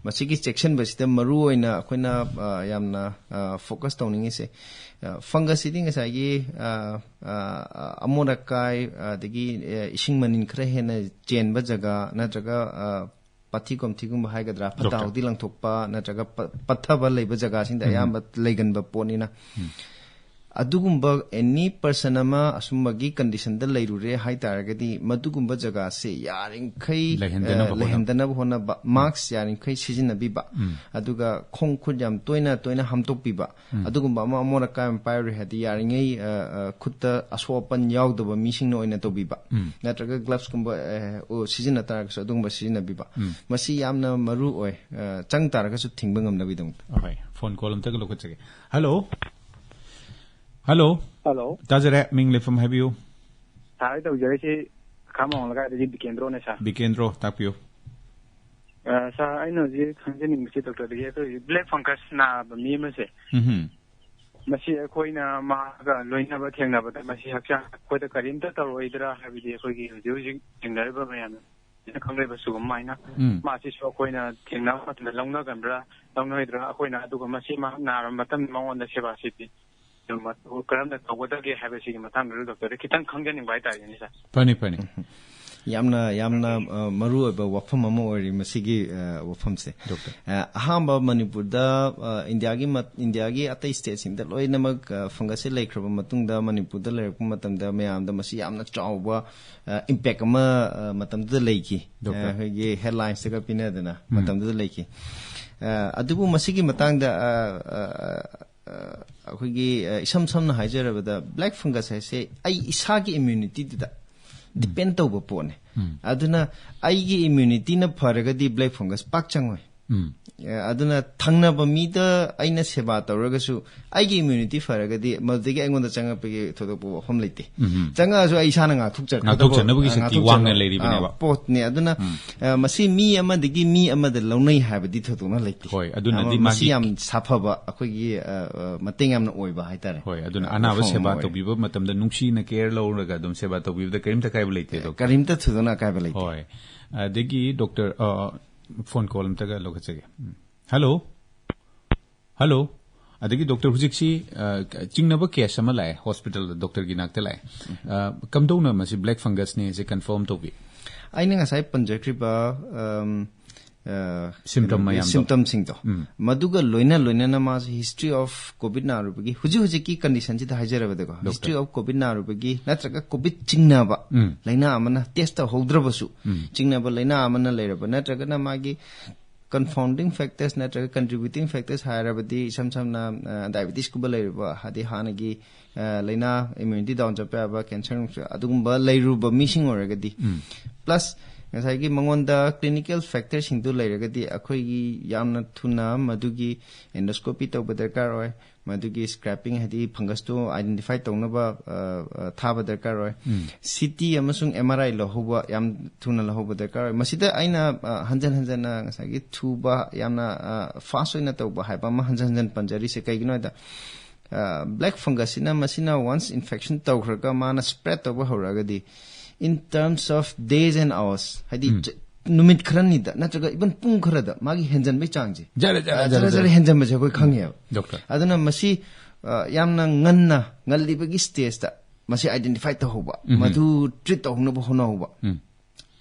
ꯃꯁꯤꯒꯤ ꯆꯦꯛꯁꯤꯟꯕꯁꯤꯗ ꯃꯔꯨꯑꯣꯏꯅ ꯑꯩꯈꯣꯏꯅ, ꯑ, ꯌꯥꯝꯅ, ꯑ, ꯐꯣꯀꯁ ꯇꯧꯅꯤꯡꯉꯤꯁꯦ, ꯑ, ꯐꯪꯒꯁꯁꯤꯗꯤ ꯉꯁꯥꯏꯒꯤ, ꯑ, ꯑ, ꯑꯃꯣꯠ ꯑꯀꯥꯏ, ꯑꯗꯒꯤ, ꯑ, ꯏꯁꯤꯡ ꯃꯅꯤꯟ ꯈꯔ ꯍꯦꯟꯅ ꯆꯦꯟꯕ ꯖꯒꯥ, ꯅꯠꯇ꯭ꯔꯒ, ꯑ, ꯄꯥꯊꯤ ꯀꯣꯝꯊꯤꯒꯨꯝꯕ ꯍꯥꯏꯒꯗ꯭ꯔꯥ, ꯐꯠꯇ ꯗꯣꯛꯇꯔ. ꯍꯥꯎꯗꯤ ꯂꯪꯊꯣꯛꯄ, ꯅꯠꯇ꯭ꯔꯒ ꯄ-, ꯄꯠꯊꯕ ꯂꯩꯕ ꯖꯒꯥꯁꯤꯡꯗ ꯎꯝ. ꯑꯌꯥꯝꯕ ꯂꯩꯒꯟꯕ ꯄꯣꯠꯅꯤꯅ, ꯎꯝ. ꯑꯗꯨꯒꯨꯝꯕ ꯑꯦꯅꯤ ꯄꯔꯁꯟ ꯑꯃ ꯑꯁꯨꯝꯕꯒꯤ ꯀꯟꯗꯤꯁꯟꯗ ꯂꯩꯔꯨꯔꯦ ꯍꯥꯏ ꯇꯥꯔꯒꯗꯤ, ꯃꯗꯨꯒꯨꯝꯕ ꯖꯒꯥꯁꯦ ꯌꯥꯔꯤꯈꯩ, ꯂꯩꯍꯟꯗꯅꯕ ꯑ, ꯍꯣꯠꯅꯕ. ꯂꯩꯍꯟꯗꯅꯕ ꯍꯣꯠꯅꯕ, ꯎꯝ. ꯃꯥꯛꯁ ꯌꯥꯔꯤꯈꯩ ꯁꯤꯖꯤꯟꯅꯕꯤꯕ, ꯎꯝ. ꯑꯗꯨꯒ ꯈꯣꯡ ꯈꯨꯠ ꯌꯥꯝ ꯇꯣꯏꯅ ꯇꯣꯏꯅ ꯍꯥꯝꯗꯣꯛꯄꯤꯕ, ꯎꯝ. ꯑꯗꯨꯒꯨꯝꯕ ꯑꯃ ꯑꯃꯣꯠ ꯑꯀꯥꯏ ꯑꯃ ꯄꯥꯏꯔꯨꯔꯦ ꯍꯥꯏꯗꯤ, ꯌꯥꯔꯤꯉꯩ, ꯑ, ꯑ, ꯈꯨꯠꯇ ꯑꯁꯣꯛ ꯑꯄꯟ ꯌꯥꯎꯗꯕ ꯃꯤꯁꯤꯡꯅ ꯑꯣꯏꯅ ꯇꯧꯕꯤꯕ, ꯎꯝ. ꯅꯠꯇ꯭ꯔꯒ ꯒ꯭ꯂꯚꯁꯀꯨꯝꯕ, ꯑ, ꯑꯣ, ꯁꯤꯖꯤꯟꯅ ꯇꯥꯔꯒꯁꯨ ꯑꯗꯨꯒꯨꯝꯕ ꯁꯤꯖꯤꯟꯅꯕꯤꯕ, ꯎꯝ. ꯃꯁꯤ ꯌꯥꯝꯅ ꯃꯔꯨ ꯑꯣꯏ, ꯑ, ꯆꯪ ꯇꯥꯔꯒꯁꯨ ꯊꯤꯡꯕ ꯉꯝꯅꯕꯒꯤꯗꯃꯛꯇ. ꯑꯍꯣꯏ, ꯐꯣꯟ ꯀꯣꯜ ꯑꯝꯇꯒ ꯂꯧꯈꯠꯆꯒꯦ. ꯍꯜꯂꯣ. ꯍꯜꯂꯣ. ꯍꯜꯂꯣ. ꯇꯥꯖꯔꯦ, ꯃꯤꯡ ꯂꯩꯐꯝ ꯍꯥꯏꯕꯤꯌꯨ. ꯁꯥꯔ, ꯑꯩ ꯇꯧꯖꯔꯤꯁꯤ ꯈꯥꯃꯣꯡ ꯂꯩꯀꯥꯏꯗꯒꯤ ꯕꯤꯀꯦꯟꯗ꯭ꯔꯣꯅꯦ, ꯁꯥꯔ. ꯕꯤꯀꯦꯟꯗ꯭ꯔꯣ, ꯇꯥꯛꯄꯤꯌꯨ. ꯑ, ꯁꯥꯔ, ꯑꯩꯅ ꯍꯧꯖꯤꯛ ꯈꯪꯖꯅꯤꯡꯕꯁꯤ ꯗꯣꯛꯇꯔꯗꯒꯤ, ꯑꯩꯈꯣꯏ ꯕ꯭ꯂꯦꯛ ꯐꯪꯒꯁ ꯅꯥꯕ ꯃꯤ ꯑꯃꯁꯦ, ꯎꯝꯍꯨꯝ. ꯃꯁꯤ ꯑꯩꯈꯣꯏꯅ ꯃꯥꯒ ꯂꯣꯏꯅꯕ ꯊꯦꯡꯅꯕꯗ ꯃꯁꯤ ꯍꯛꯆꯥꯡ ꯑꯩꯈꯣꯏꯗ ꯀꯔꯤꯝꯇ ꯇꯧꯔꯛꯑꯣꯏꯗ꯭ꯔꯥ ꯍꯥꯏꯕꯗꯤ, ꯑꯩꯈꯣꯏꯒꯤ ꯍꯧꯖꯤꯛ ꯍꯧꯖꯤꯛ ꯊꯦꯡꯅꯔꯤꯕ ꯃꯌꯥꯝꯅ ꯈꯪꯂꯤꯕ ꯁꯤꯒꯨꯝꯕ ꯍꯥꯏꯅ ꯎꯝ. ꯃꯥꯁꯤꯁꯨ ꯑꯩꯈꯣꯏꯅ ꯊꯦꯡꯅꯕ ꯃꯇꯝꯗ ꯂꯧꯅꯒꯟꯕ꯭ꯔꯥ, ꯂꯧꯅꯔꯣꯏꯗ꯭ꯔꯥ, ꯑꯩꯈꯣꯏꯅ ꯑꯗꯨꯒ ꯃꯁꯤ ꯃꯍꯥꯛ ꯅꯥꯔꯕ ꯃꯇꯝꯗ ꯃꯉꯣꯟꯗ ꯁꯦꯕꯥ ꯁꯤꯗꯤ ꯑꯗꯨꯝ ꯃꯇꯧ ꯀꯔꯝꯅ ꯇꯧꯒꯗꯒꯦ ꯍꯥꯏꯕꯁꯤꯒꯤ ꯃꯇꯥꯡꯗꯁꯨ ꯗꯣꯛꯇꯔꯗ ꯈꯤꯇꯪ ꯈꯪꯖꯅꯤꯡꯕ ꯍꯥꯏꯇꯥꯔꯦꯅꯦ, ꯁꯥꯔ꯫ ꯐꯅꯤ, ꯐꯅꯤ. ꯌꯥꯝꯅ ꯌꯥꯝꯅ ꯑ, ꯃꯔꯨꯑꯣꯏꯕ ꯋꯥꯐꯝ ꯑꯃ ꯑꯣꯏꯔꯤ ꯃꯁꯤꯒꯤ ꯑ, ꯋꯥꯐꯝꯁꯦ꯫ ꯗꯣꯛꯇꯔ꯫ ꯑ, ꯑꯍꯥꯟꯕ ꯃꯅꯤꯄꯨꯔꯗ ꯑ, ꯏꯟꯗꯤꯌꯥꯒꯤ ꯃ- ꯏꯟꯗꯤꯌꯥꯒꯤ ꯑꯇꯩ ꯁ꯭ꯇꯦꯠꯁꯤꯡꯗ ꯂꯣꯏꯅꯃꯛ ꯑ, ꯐꯪꯒꯁꯁꯦ ꯂꯩꯈ꯭ꯔꯕ ꯃꯇꯨꯡꯗ ꯃꯅꯤꯄꯨꯔꯗ ꯂꯩꯔꯛꯄ ꯃꯇꯝꯗ ꯃꯌꯥꯝꯗ ꯃꯁꯤ ꯌꯥꯝꯅ ꯆꯥꯎꯕ ꯏꯝꯄꯦꯛ ꯑꯃ ꯑ, ꯃꯇꯝꯗꯨꯗ ꯂꯩꯈꯤ꯫ ꯗꯣꯛꯇꯔ꯫ ꯑ, ꯑꯩꯈꯣꯏꯒꯤ ꯍꯦꯗꯂꯥꯏꯟꯁꯇꯒ ꯄꯤꯅꯗꯅ ꯃꯇꯝꯗꯨꯗ ꯂꯩꯈꯤ꯫ ꯑ, ꯑꯗꯨꯕꯨ ꯃꯁꯤꯒꯤ ꯃꯇꯥꯡꯗ ꯑ, ꯑ, ꯑ, ꯑꯩꯈꯣꯏꯒꯤ ꯑ, ꯏꯁꯝ ꯁꯝꯅ ꯍꯥꯏꯖꯔꯕꯗ ꯕ꯭ꯂꯦꯛ ꯐꯪꯒꯁ ꯍꯥꯏꯁꯦ ꯑꯩ ꯏꯁꯥꯒꯤ ꯏꯝꯌꯨꯅꯤꯇꯤꯗꯨꯗ ꯗꯤꯄꯦꯟ ꯇꯧꯕ ꯄꯣꯠꯅꯦ꯫ ꯑꯗꯨꯅ ꯑꯩꯒꯤ ꯏꯝꯌꯨꯅꯤꯇꯤꯅ ꯐꯔꯒꯗꯤ ꯕ꯭ꯂꯦꯛ ꯐꯪꯒꯁ ꯄꯥꯛ ꯆꯪꯉꯣꯏ꯫ ꯎꯝ꯫ ꯑ, ꯑꯗꯨꯅ ꯊꯪꯅꯕ ꯃꯤꯗ ꯑꯩꯅ ꯁꯦꯕꯥ ꯇꯧꯔꯒꯁꯨ ꯑꯩꯒꯤ ꯏꯝꯌꯨꯅꯤꯇꯤ ꯐꯔꯒꯗꯤ ꯃꯗꯨꯗꯒꯤ ꯑꯩꯉꯣꯟꯗ ꯆꯪꯉꯛꯄꯒꯤ ꯊꯣꯏꯗꯣꯛꯄ ꯋꯥꯐꯝ ꯂꯩꯇꯦ꯫ ꯆꯪꯉꯛꯑꯁꯨ ꯑꯩ ꯏꯁꯥꯅ ꯉꯥꯛꯊꯣꯛꯆꯔꯛꯀꯗꯕ, ꯉꯥꯛꯊꯣꯛꯆꯅꯕꯒꯤ ꯑ, ꯁꯛꯇꯤ ꯉꯥꯛꯊꯣꯛꯆꯅꯕ, ꯋꯥꯡꯅ ꯂꯩꯔꯤꯕꯅꯦꯕ꯫ ꯑ, ꯄꯣꯠꯅꯦ꯫ ꯑꯗꯨꯅ ꯑ, ꯃꯁꯤ ꯃꯤ ꯑꯃꯗꯒꯤ ꯃꯤ ꯑꯃꯗ ꯂꯧꯅꯩ ꯍꯥꯏꯕꯗꯤ ꯊꯣꯏꯗꯣꯛꯅ ꯂꯩꯇꯦ꯫ ꯍꯣꯏ, ꯑꯗꯨꯅꯗꯤ ꯑ, ꯃꯁꯤ ꯃꯥꯒꯤ ꯌꯥꯝ ꯁꯥꯐꯕ ꯑꯩꯈꯣꯏꯒꯤ ꯑ, ꯑ, ꯃꯇꯦꯡ ꯌꯥꯝꯅ ꯑꯣꯏꯕ ꯍꯥꯏꯇꯥꯔꯦ꯫ ꯍꯣꯏ, ꯑꯗꯨꯅ ꯑ, ꯑꯅꯥꯕ ꯋꯥꯐꯝ ꯑꯃ ꯁꯦꯕꯥ ꯑꯣꯏꯔꯦ꯫ ꯇꯧꯕꯤꯕ ꯃꯇꯝꯗ ꯅꯨꯡꯁꯤꯅ ꯀꯦꯌꯔ ꯂꯧꯔꯒ ꯑꯗꯨꯝ ꯁꯦꯕꯥ ꯇꯧꯕꯤꯕꯗ ꯀꯔꯤꯝꯇ ꯑꯀꯥꯏꯕ ꯂꯩꯇꯦ, ꯗꯣꯛꯇꯔ꯫ ꯀꯔꯤꯝꯇ ꯊꯣꯏꯗꯣꯛꯅ ꯑꯀꯥꯏꯕ ꯂꯩꯇꯦ꯫ ꯍꯣꯏ꯫ ꯑꯗꯒꯤ ꯗꯣꯛꯇꯔ, ꯑ, ꯐꯣꯟ ꯀꯣꯜ ꯑꯝꯇꯒ ꯂꯧꯈꯠꯆꯒꯦ꯫ ꯎꯝ꯫ ꯍꯜꯂꯣ꯫ ꯍꯜꯂꯣ꯫ ꯑꯗꯒꯤ ꯗꯣꯛꯇꯔ, ꯍꯧꯖꯤꯛꯁꯤ, ꯑ, ꯆꯤꯡꯅꯕ ꯀꯦꯁ ꯑꯃ ꯂꯥꯛꯑꯦ ꯍꯣꯁꯄꯤꯇꯥꯜꯗ, ꯗꯣꯛꯇꯔꯒꯤ ꯅꯥꯛꯇ ꯂꯥꯛꯑꯦ꯫ ꯑ, ꯀꯝꯗꯧꯅ ꯃꯁꯤ ꯕ꯭ꯂꯦꯛ ꯐꯪꯒꯁꯅꯦ ꯁꯤ ꯀꯟꯐꯥꯔꯝ ꯇꯧꯕꯤ? ꯑꯩꯅ ꯉꯁꯥꯏ ꯄꯟꯖꯈ꯭ꯔꯤꯕ ꯑꯝ, ꯑ, ꯁꯤꯝꯇꯝ ꯃꯌꯥꯝꯗꯣ꯫ ꯁꯤꯝꯇꯝꯁꯤꯡꯗꯣ, ꯎꯝ꯫ ꯃꯗꯨꯒ ꯂꯣꯏꯅ ꯂꯣꯏꯅꯅ ꯃꯥꯁꯦ ꯍꯤꯁꯇ꯭ꯔꯤ ꯑꯣꯐ ꯀꯣꯚꯤꯗ ꯅꯥꯔꯨꯕꯒꯤ, ꯍꯧꯖꯤꯛ ꯍꯧꯖꯤꯛꯀꯤ ꯀꯟꯗꯤꯁꯟꯁꯤꯗ ꯍꯥꯏꯖꯔꯕꯗꯀꯣ, ꯗꯣꯛꯇꯔ꯫ ꯍꯤꯁꯇ꯭ꯔꯤ ꯑꯣꯐ ꯀꯣꯚꯤꯗ ꯅꯥꯔꯨꯕꯒꯤ ꯅꯠꯇ꯭ꯔꯒ ꯀꯣꯚꯤꯗ ꯆꯤꯡꯅꯕ ꯎꯝ꯫ ꯂꯥꯏꯅꯥ ꯑꯃꯅ ꯇꯦꯁ ꯇꯧꯍꯧꯗ꯭ꯔꯕꯁꯨ, ꯎꯝ꯫ ꯆꯤꯡꯅꯕ ꯂꯥꯏꯅꯥ ꯑꯃꯅ ꯂꯩꯔꯕ ꯅꯠꯇ꯭ꯔꯒꯅ ꯃꯥꯒꯤ ꯀꯟꯐꯥꯎꯟꯗꯤꯡ ꯐꯦꯛꯇꯔꯁ ꯅꯠꯇ꯭ꯔꯒ ꯀꯟꯇ꯭ꯔꯤꯕ꯭ꯌꯨꯇꯤꯡ ꯐꯦꯛꯇꯔꯁ ꯍꯥꯏꯔꯕꯗꯤ ꯏꯁꯝ ꯁꯝꯅ, ꯑ, ꯗꯥꯏꯕꯦꯇꯤꯁꯀꯨꯝꯕ ꯂꯩꯔꯕ, ꯍꯥꯏꯗꯤ ꯍꯥꯟꯅꯒꯤ, ꯑ, ꯂꯥꯏꯅꯥ, ꯏꯝꯌꯨꯅꯤꯇꯤ ꯗꯥꯎꯟ ꯆꯠꯄ ꯌꯥꯕ, ꯀꯦꯟꯁꯔ, ꯑꯗꯨꯒꯨꯝꯕ ꯂꯩꯔꯨꯕ ꯃꯤꯁꯤꯡ ꯑꯣꯏꯔꯒꯗꯤ, ꯎꯝ꯫ ꯄ꯭ꯂꯁ ꯉꯁꯥꯏꯒꯤ ꯃꯉꯣꯟꯗ ꯀ꯭ꯂꯤꯅꯤꯀꯦꯜ ꯐꯦꯛꯇꯔꯁꯤꯡꯗꯨ ꯂꯩꯔꯒꯗꯤ ꯑꯩꯈꯣꯏꯒꯤ ꯌꯥꯝꯅ ꯊꯨꯅ ꯃꯗꯨꯒꯤ ꯑꯦꯟꯗꯣꯁꯀꯣꯄꯤ ꯇꯧꯕ ꯗꯔꯀꯥꯔ ꯑꯣꯏ, ꯃꯗꯨꯒꯤ ꯁ꯭ꯀ꯭ꯔꯦꯄꯤꯡ ꯍꯥꯏꯗꯤ ꯐꯪꯒꯁꯇꯨ ꯑꯥꯏꯗꯦꯟꯇꯤꯐꯥꯏ ꯇꯧꯅꯕ, ꯑ, ꯑ, ꯊꯥꯕ ꯗꯔꯀꯥꯔ ꯑꯣꯏ꯫ ꯎꯝ꯫ ꯁꯤ ꯇꯤ ꯑꯃꯁꯨꯡ ꯑꯦꯝ ꯑꯥꯔ ꯑꯥꯏ ꯂꯧꯍꯧꯕ ꯌꯥꯝ ꯊꯨꯅ ꯂꯧꯍꯧꯕ ꯗꯔꯀꯥꯔ ꯑꯣꯏ꯫ ꯃꯁꯤꯗ ꯑꯩꯅ, ꯑ, ꯍꯟꯖꯟ ꯍꯟꯖꯟꯅ ꯉꯁꯥꯏꯒꯤ ꯊꯨꯕ, ꯌꯥꯝꯅ, ꯑ, ꯐꯥꯁ ꯑꯣꯏꯅ ꯇꯧꯕ ꯍꯥꯏꯕ ꯑꯃ ꯍꯟꯖꯟ ꯍꯟꯖꯟ ꯄꯟꯖꯔꯤꯁꯦ ꯀꯩꯒꯤꯅꯣ ꯍꯥꯏꯗ, ꯑ, ꯕ꯭ꯂꯦꯛ ꯐꯪꯒꯁꯁꯤꯅ ꯃꯁꯤꯅ ꯋꯥꯟꯁ ꯏꯟꯐꯦꯛꯁꯟ ꯇꯧꯈ꯭ꯔꯒ ꯃꯥꯅ ꯁ꯭ꯄ꯭ꯔꯦꯗ ꯇꯧꯕ ꯍꯧꯔꯛꯑꯒꯗꯤ, in terms of days and hours, ꯍꯥꯏꯗꯤ ꯎꯝ꯫ ꯆ- ꯅꯨꯃꯤꯠ ꯈꯔꯅꯤꯗhuman ꯈꯔꯅꯤꯗ ꯅꯠꯇ꯭ꯔꯒ ꯏꯚꯟ ꯄꯨꯡ ꯈꯔꯗ ꯃꯥꯒꯤ ꯍꯦꯟꯖꯟꯕꯩ ꯆꯥꯡꯁꯦ, ꯖꯔ, ꯖꯔ, ꯑ, ꯖꯔ, ꯖꯔ ꯖꯔ ꯖꯔ꯫ ꯍꯦꯟꯖꯟꯕꯁꯦ ꯑꯩꯈꯣꯏ ꯈꯪꯉꯦꯕ꯫ ꯗꯣꯛꯇꯔ꯫ ꯑꯗꯨꯅ ꯃꯁꯤ, ꯑ, ꯌꯥꯝꯅ ꯉꯟꯅ, ꯉꯜꯂꯤꯕꯒꯤ ꯁ꯭ꯇꯦꯖꯇ ꯃꯁꯤ ꯑꯥꯏꯗꯦꯟꯇꯤꯐꯥꯏ ꯇꯧꯍꯧꯕ, ꯎꯝ꯫ ꯃꯗꯨ ꯇ꯭ꯔꯤꯠ ꯇꯧꯍꯧꯅꯕ ꯍꯣꯠꯅꯍꯧꯕ꯫ ꯎꯝ꯫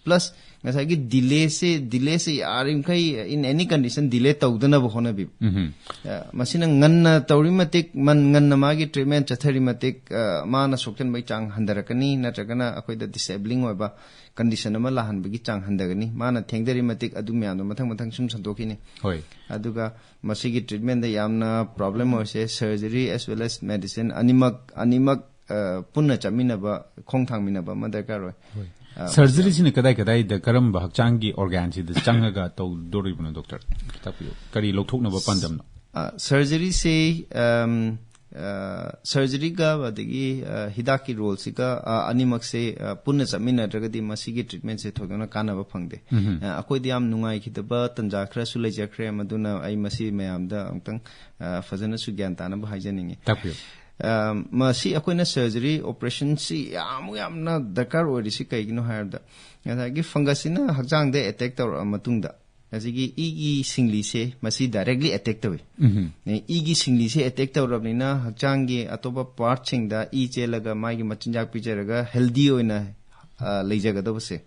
ꯄ꯭ꯂꯁ ꯉꯁꯥꯏꯒꯤ ꯗꯤꯂꯦꯁꯦ ꯗꯤꯂꯦꯁꯦ ꯌꯥꯔꯤꯃꯈꯩ in any condition delay ꯇꯧꯗꯅꯕ ꯍꯣꯠꯅꯕꯤꯕ꯫ ꯎꯝ꯫ ꯑ, ꯃꯁꯤꯅ ꯉꯟꯅ ꯇꯧꯔꯤ ꯃꯇꯤꯛ ꯃꯟ- ꯉꯟꯅ ꯃꯥꯒꯤ ꯇ꯭ꯔꯤꯠꯃꯦꯟ ꯆꯠꯊꯔꯤ ꯃꯇꯤꯛ, ꯑ, ꯃꯥꯅ ꯁꯣꯛꯆꯟꯕꯒꯤ ꯆꯥꯡ ꯍꯟꯊꯔꯛꯀꯅꯤ, ꯅꯠꯇ꯭ꯔꯒꯅ ꯑꯩꯈꯣꯏꯗ ꯗꯤꯁꯦꯕ꯭ꯂꯤꯡ ꯑꯣꯏꯕ ꯀꯟꯗꯤꯁꯟ ꯑꯃ ꯂꯥꯛꯍꯟꯕꯒꯤ ꯆꯥꯡ ꯍꯟꯊꯒꯅꯤ꯫ ꯃꯥꯅ ꯊꯦꯡꯊꯔꯤ ꯃꯇꯤꯛ ꯑꯗꯨ ꯃꯌꯥꯝꯗꯣ ꯃꯊꯪ ꯃꯊꯪ ꯁꯨꯝ ꯁꯟꯗꯣꯛꯈꯤꯅꯤ꯫ ꯍꯣꯏ꯫ ꯑꯗꯨꯒ ꯃꯁꯤꯒꯤ ꯇ꯭ꯔꯤꯠꯃꯦꯟꯗ ꯌꯥꯝꯅ ꯄ꯭ꯔꯣꯕ꯭ꯂꯦꯝ ꯑꯣꯏꯔꯤꯁꯦ ꯁꯔꯖꯔꯤ ꯑꯦꯁ ꯋꯦꯜ ꯑꯦꯁ ꯃꯦꯗꯤꯁꯤꯟ ꯑꯅꯤꯃꯛ, ꯑꯅꯤꯃꯛ, ꯑ, ꯄꯨꯟꯅ ꯆꯠꯃꯤꯟꯅꯕ, ꯈꯣꯡ ꯊꯥꯡꯃꯤꯟꯅꯕ ꯑꯃ ꯗꯔꯀꯥꯔ ꯑꯣꯏ꯫ ꯑ, ꯁꯔꯖꯔꯤꯁꯤꯅ ꯀꯗꯥꯏ ꯀꯗꯥꯏꯗ ꯀꯔꯝꯕ ꯍꯛꯆꯥꯡꯒꯤ ꯑꯣꯔꯒꯥꯟꯁꯤꯗ ꯆꯪꯉꯒ ꯇꯧꯗꯣꯔꯤꯕꯅꯣ ꯗꯣꯛꯇꯔ? ꯇꯥꯛꯄꯤꯌꯨ꯫ ꯀꯔꯤ ꯂꯧꯊꯣꯛꯅꯕ ꯄꯥꯟꯗꯝꯅꯣ? ꯑ, ꯁꯔꯖꯔꯤꯁꯤ, ꯑꯝ, ꯑ, ꯁꯔꯖꯔꯤꯒ ꯑꯗꯒꯤ, ꯑ, ꯍꯤꯗꯥꯛꯀꯤ ꯔꯣꯜꯁꯤꯒ, ꯑ, ꯑꯅꯤꯃꯛꯁꯦ, ꯑ, ꯄꯨꯟꯅ ꯆꯠꯃꯤꯟꯅꯗ꯭ꯔꯒꯗꯤ ꯃꯁꯤꯒꯤ ꯇ꯭ꯔꯤꯠꯃꯦꯟꯁꯦ ꯊꯣꯏꯗꯣꯛꯅ ꯀꯥꯟꯅꯕ ꯐꯪꯗꯦ꯫ ꯑ, ꯑꯩꯈꯣꯏꯗ ꯌꯥꯝ ꯅꯨꯡꯉꯥꯏꯈꯤꯗꯕ ꯇꯟꯖꯥ ꯈꯔꯁꯨ ꯂꯩꯖꯈ꯭ꯔꯦ, ꯃꯗꯨꯅ ꯑꯩ ꯃꯁꯤ ꯃꯌꯥꯝꯗ ꯑꯃꯨꯛꯇꯪ, ꯑ, ꯐꯖꯅꯁꯨ ꯒ꯭ꯌꯥꯟ ꯇꯥꯅꯕ ꯍꯥꯏꯖꯅꯤꯡꯉꯤ꯫ ꯇꯥꯛꯄꯤꯌꯨ꯫ ꯑ, ꯃꯁꯤ ꯑꯩꯈꯣꯏꯅ ꯁꯔꯖꯔꯤ ꯑꯣꯄꯔꯦꯁꯟꯁꯤ ꯌꯥꯝ ꯌꯥꯝꯅ ꯗꯔꯀꯥꯔ ꯑꯣꯏꯔꯤꯁꯤ ꯀꯩꯒꯤꯅꯣ ꯍꯥꯏꯔꯕꯗ, ꯉꯁꯥꯏꯒꯤ ꯐꯪꯒꯁꯁꯤꯅ ꯍꯛꯆꯥꯡꯗ ꯑꯦꯇꯦꯛ ꯇꯧꯔꯛꯑ ꯃꯇꯨꯡꯗ, ꯉꯁꯥꯏꯒꯤ ꯏꯒꯤ ꯁꯤꯡꯂꯤꯁꯦ ꯃꯁꯤ ꯗꯥꯏꯔꯦꯛꯂꯤ ꯑꯦꯇꯦꯛ ꯇꯧꯏ꯫ ꯏꯒꯤ ꯁꯤꯡꯂꯤꯁꯦ ꯑꯦꯇꯦꯛ ꯇꯧꯔꯕꯅꯤꯅ ꯍꯛꯆꯥꯡꯒꯤ ꯑꯇꯣꯞꯄ ꯄꯥꯔꯠꯁꯤꯡꯗ ꯏ ꯆꯦꯜꯂꯒ ꯃꯥꯒꯤ ꯃꯆꯤꯟꯖꯥꯛ ꯄꯤꯖꯔꯒ ꯍꯦꯜꯗꯤ ꯑꯣꯏꯅ, ꯑ, ꯂꯩꯖꯒꯗꯕꯁꯦ,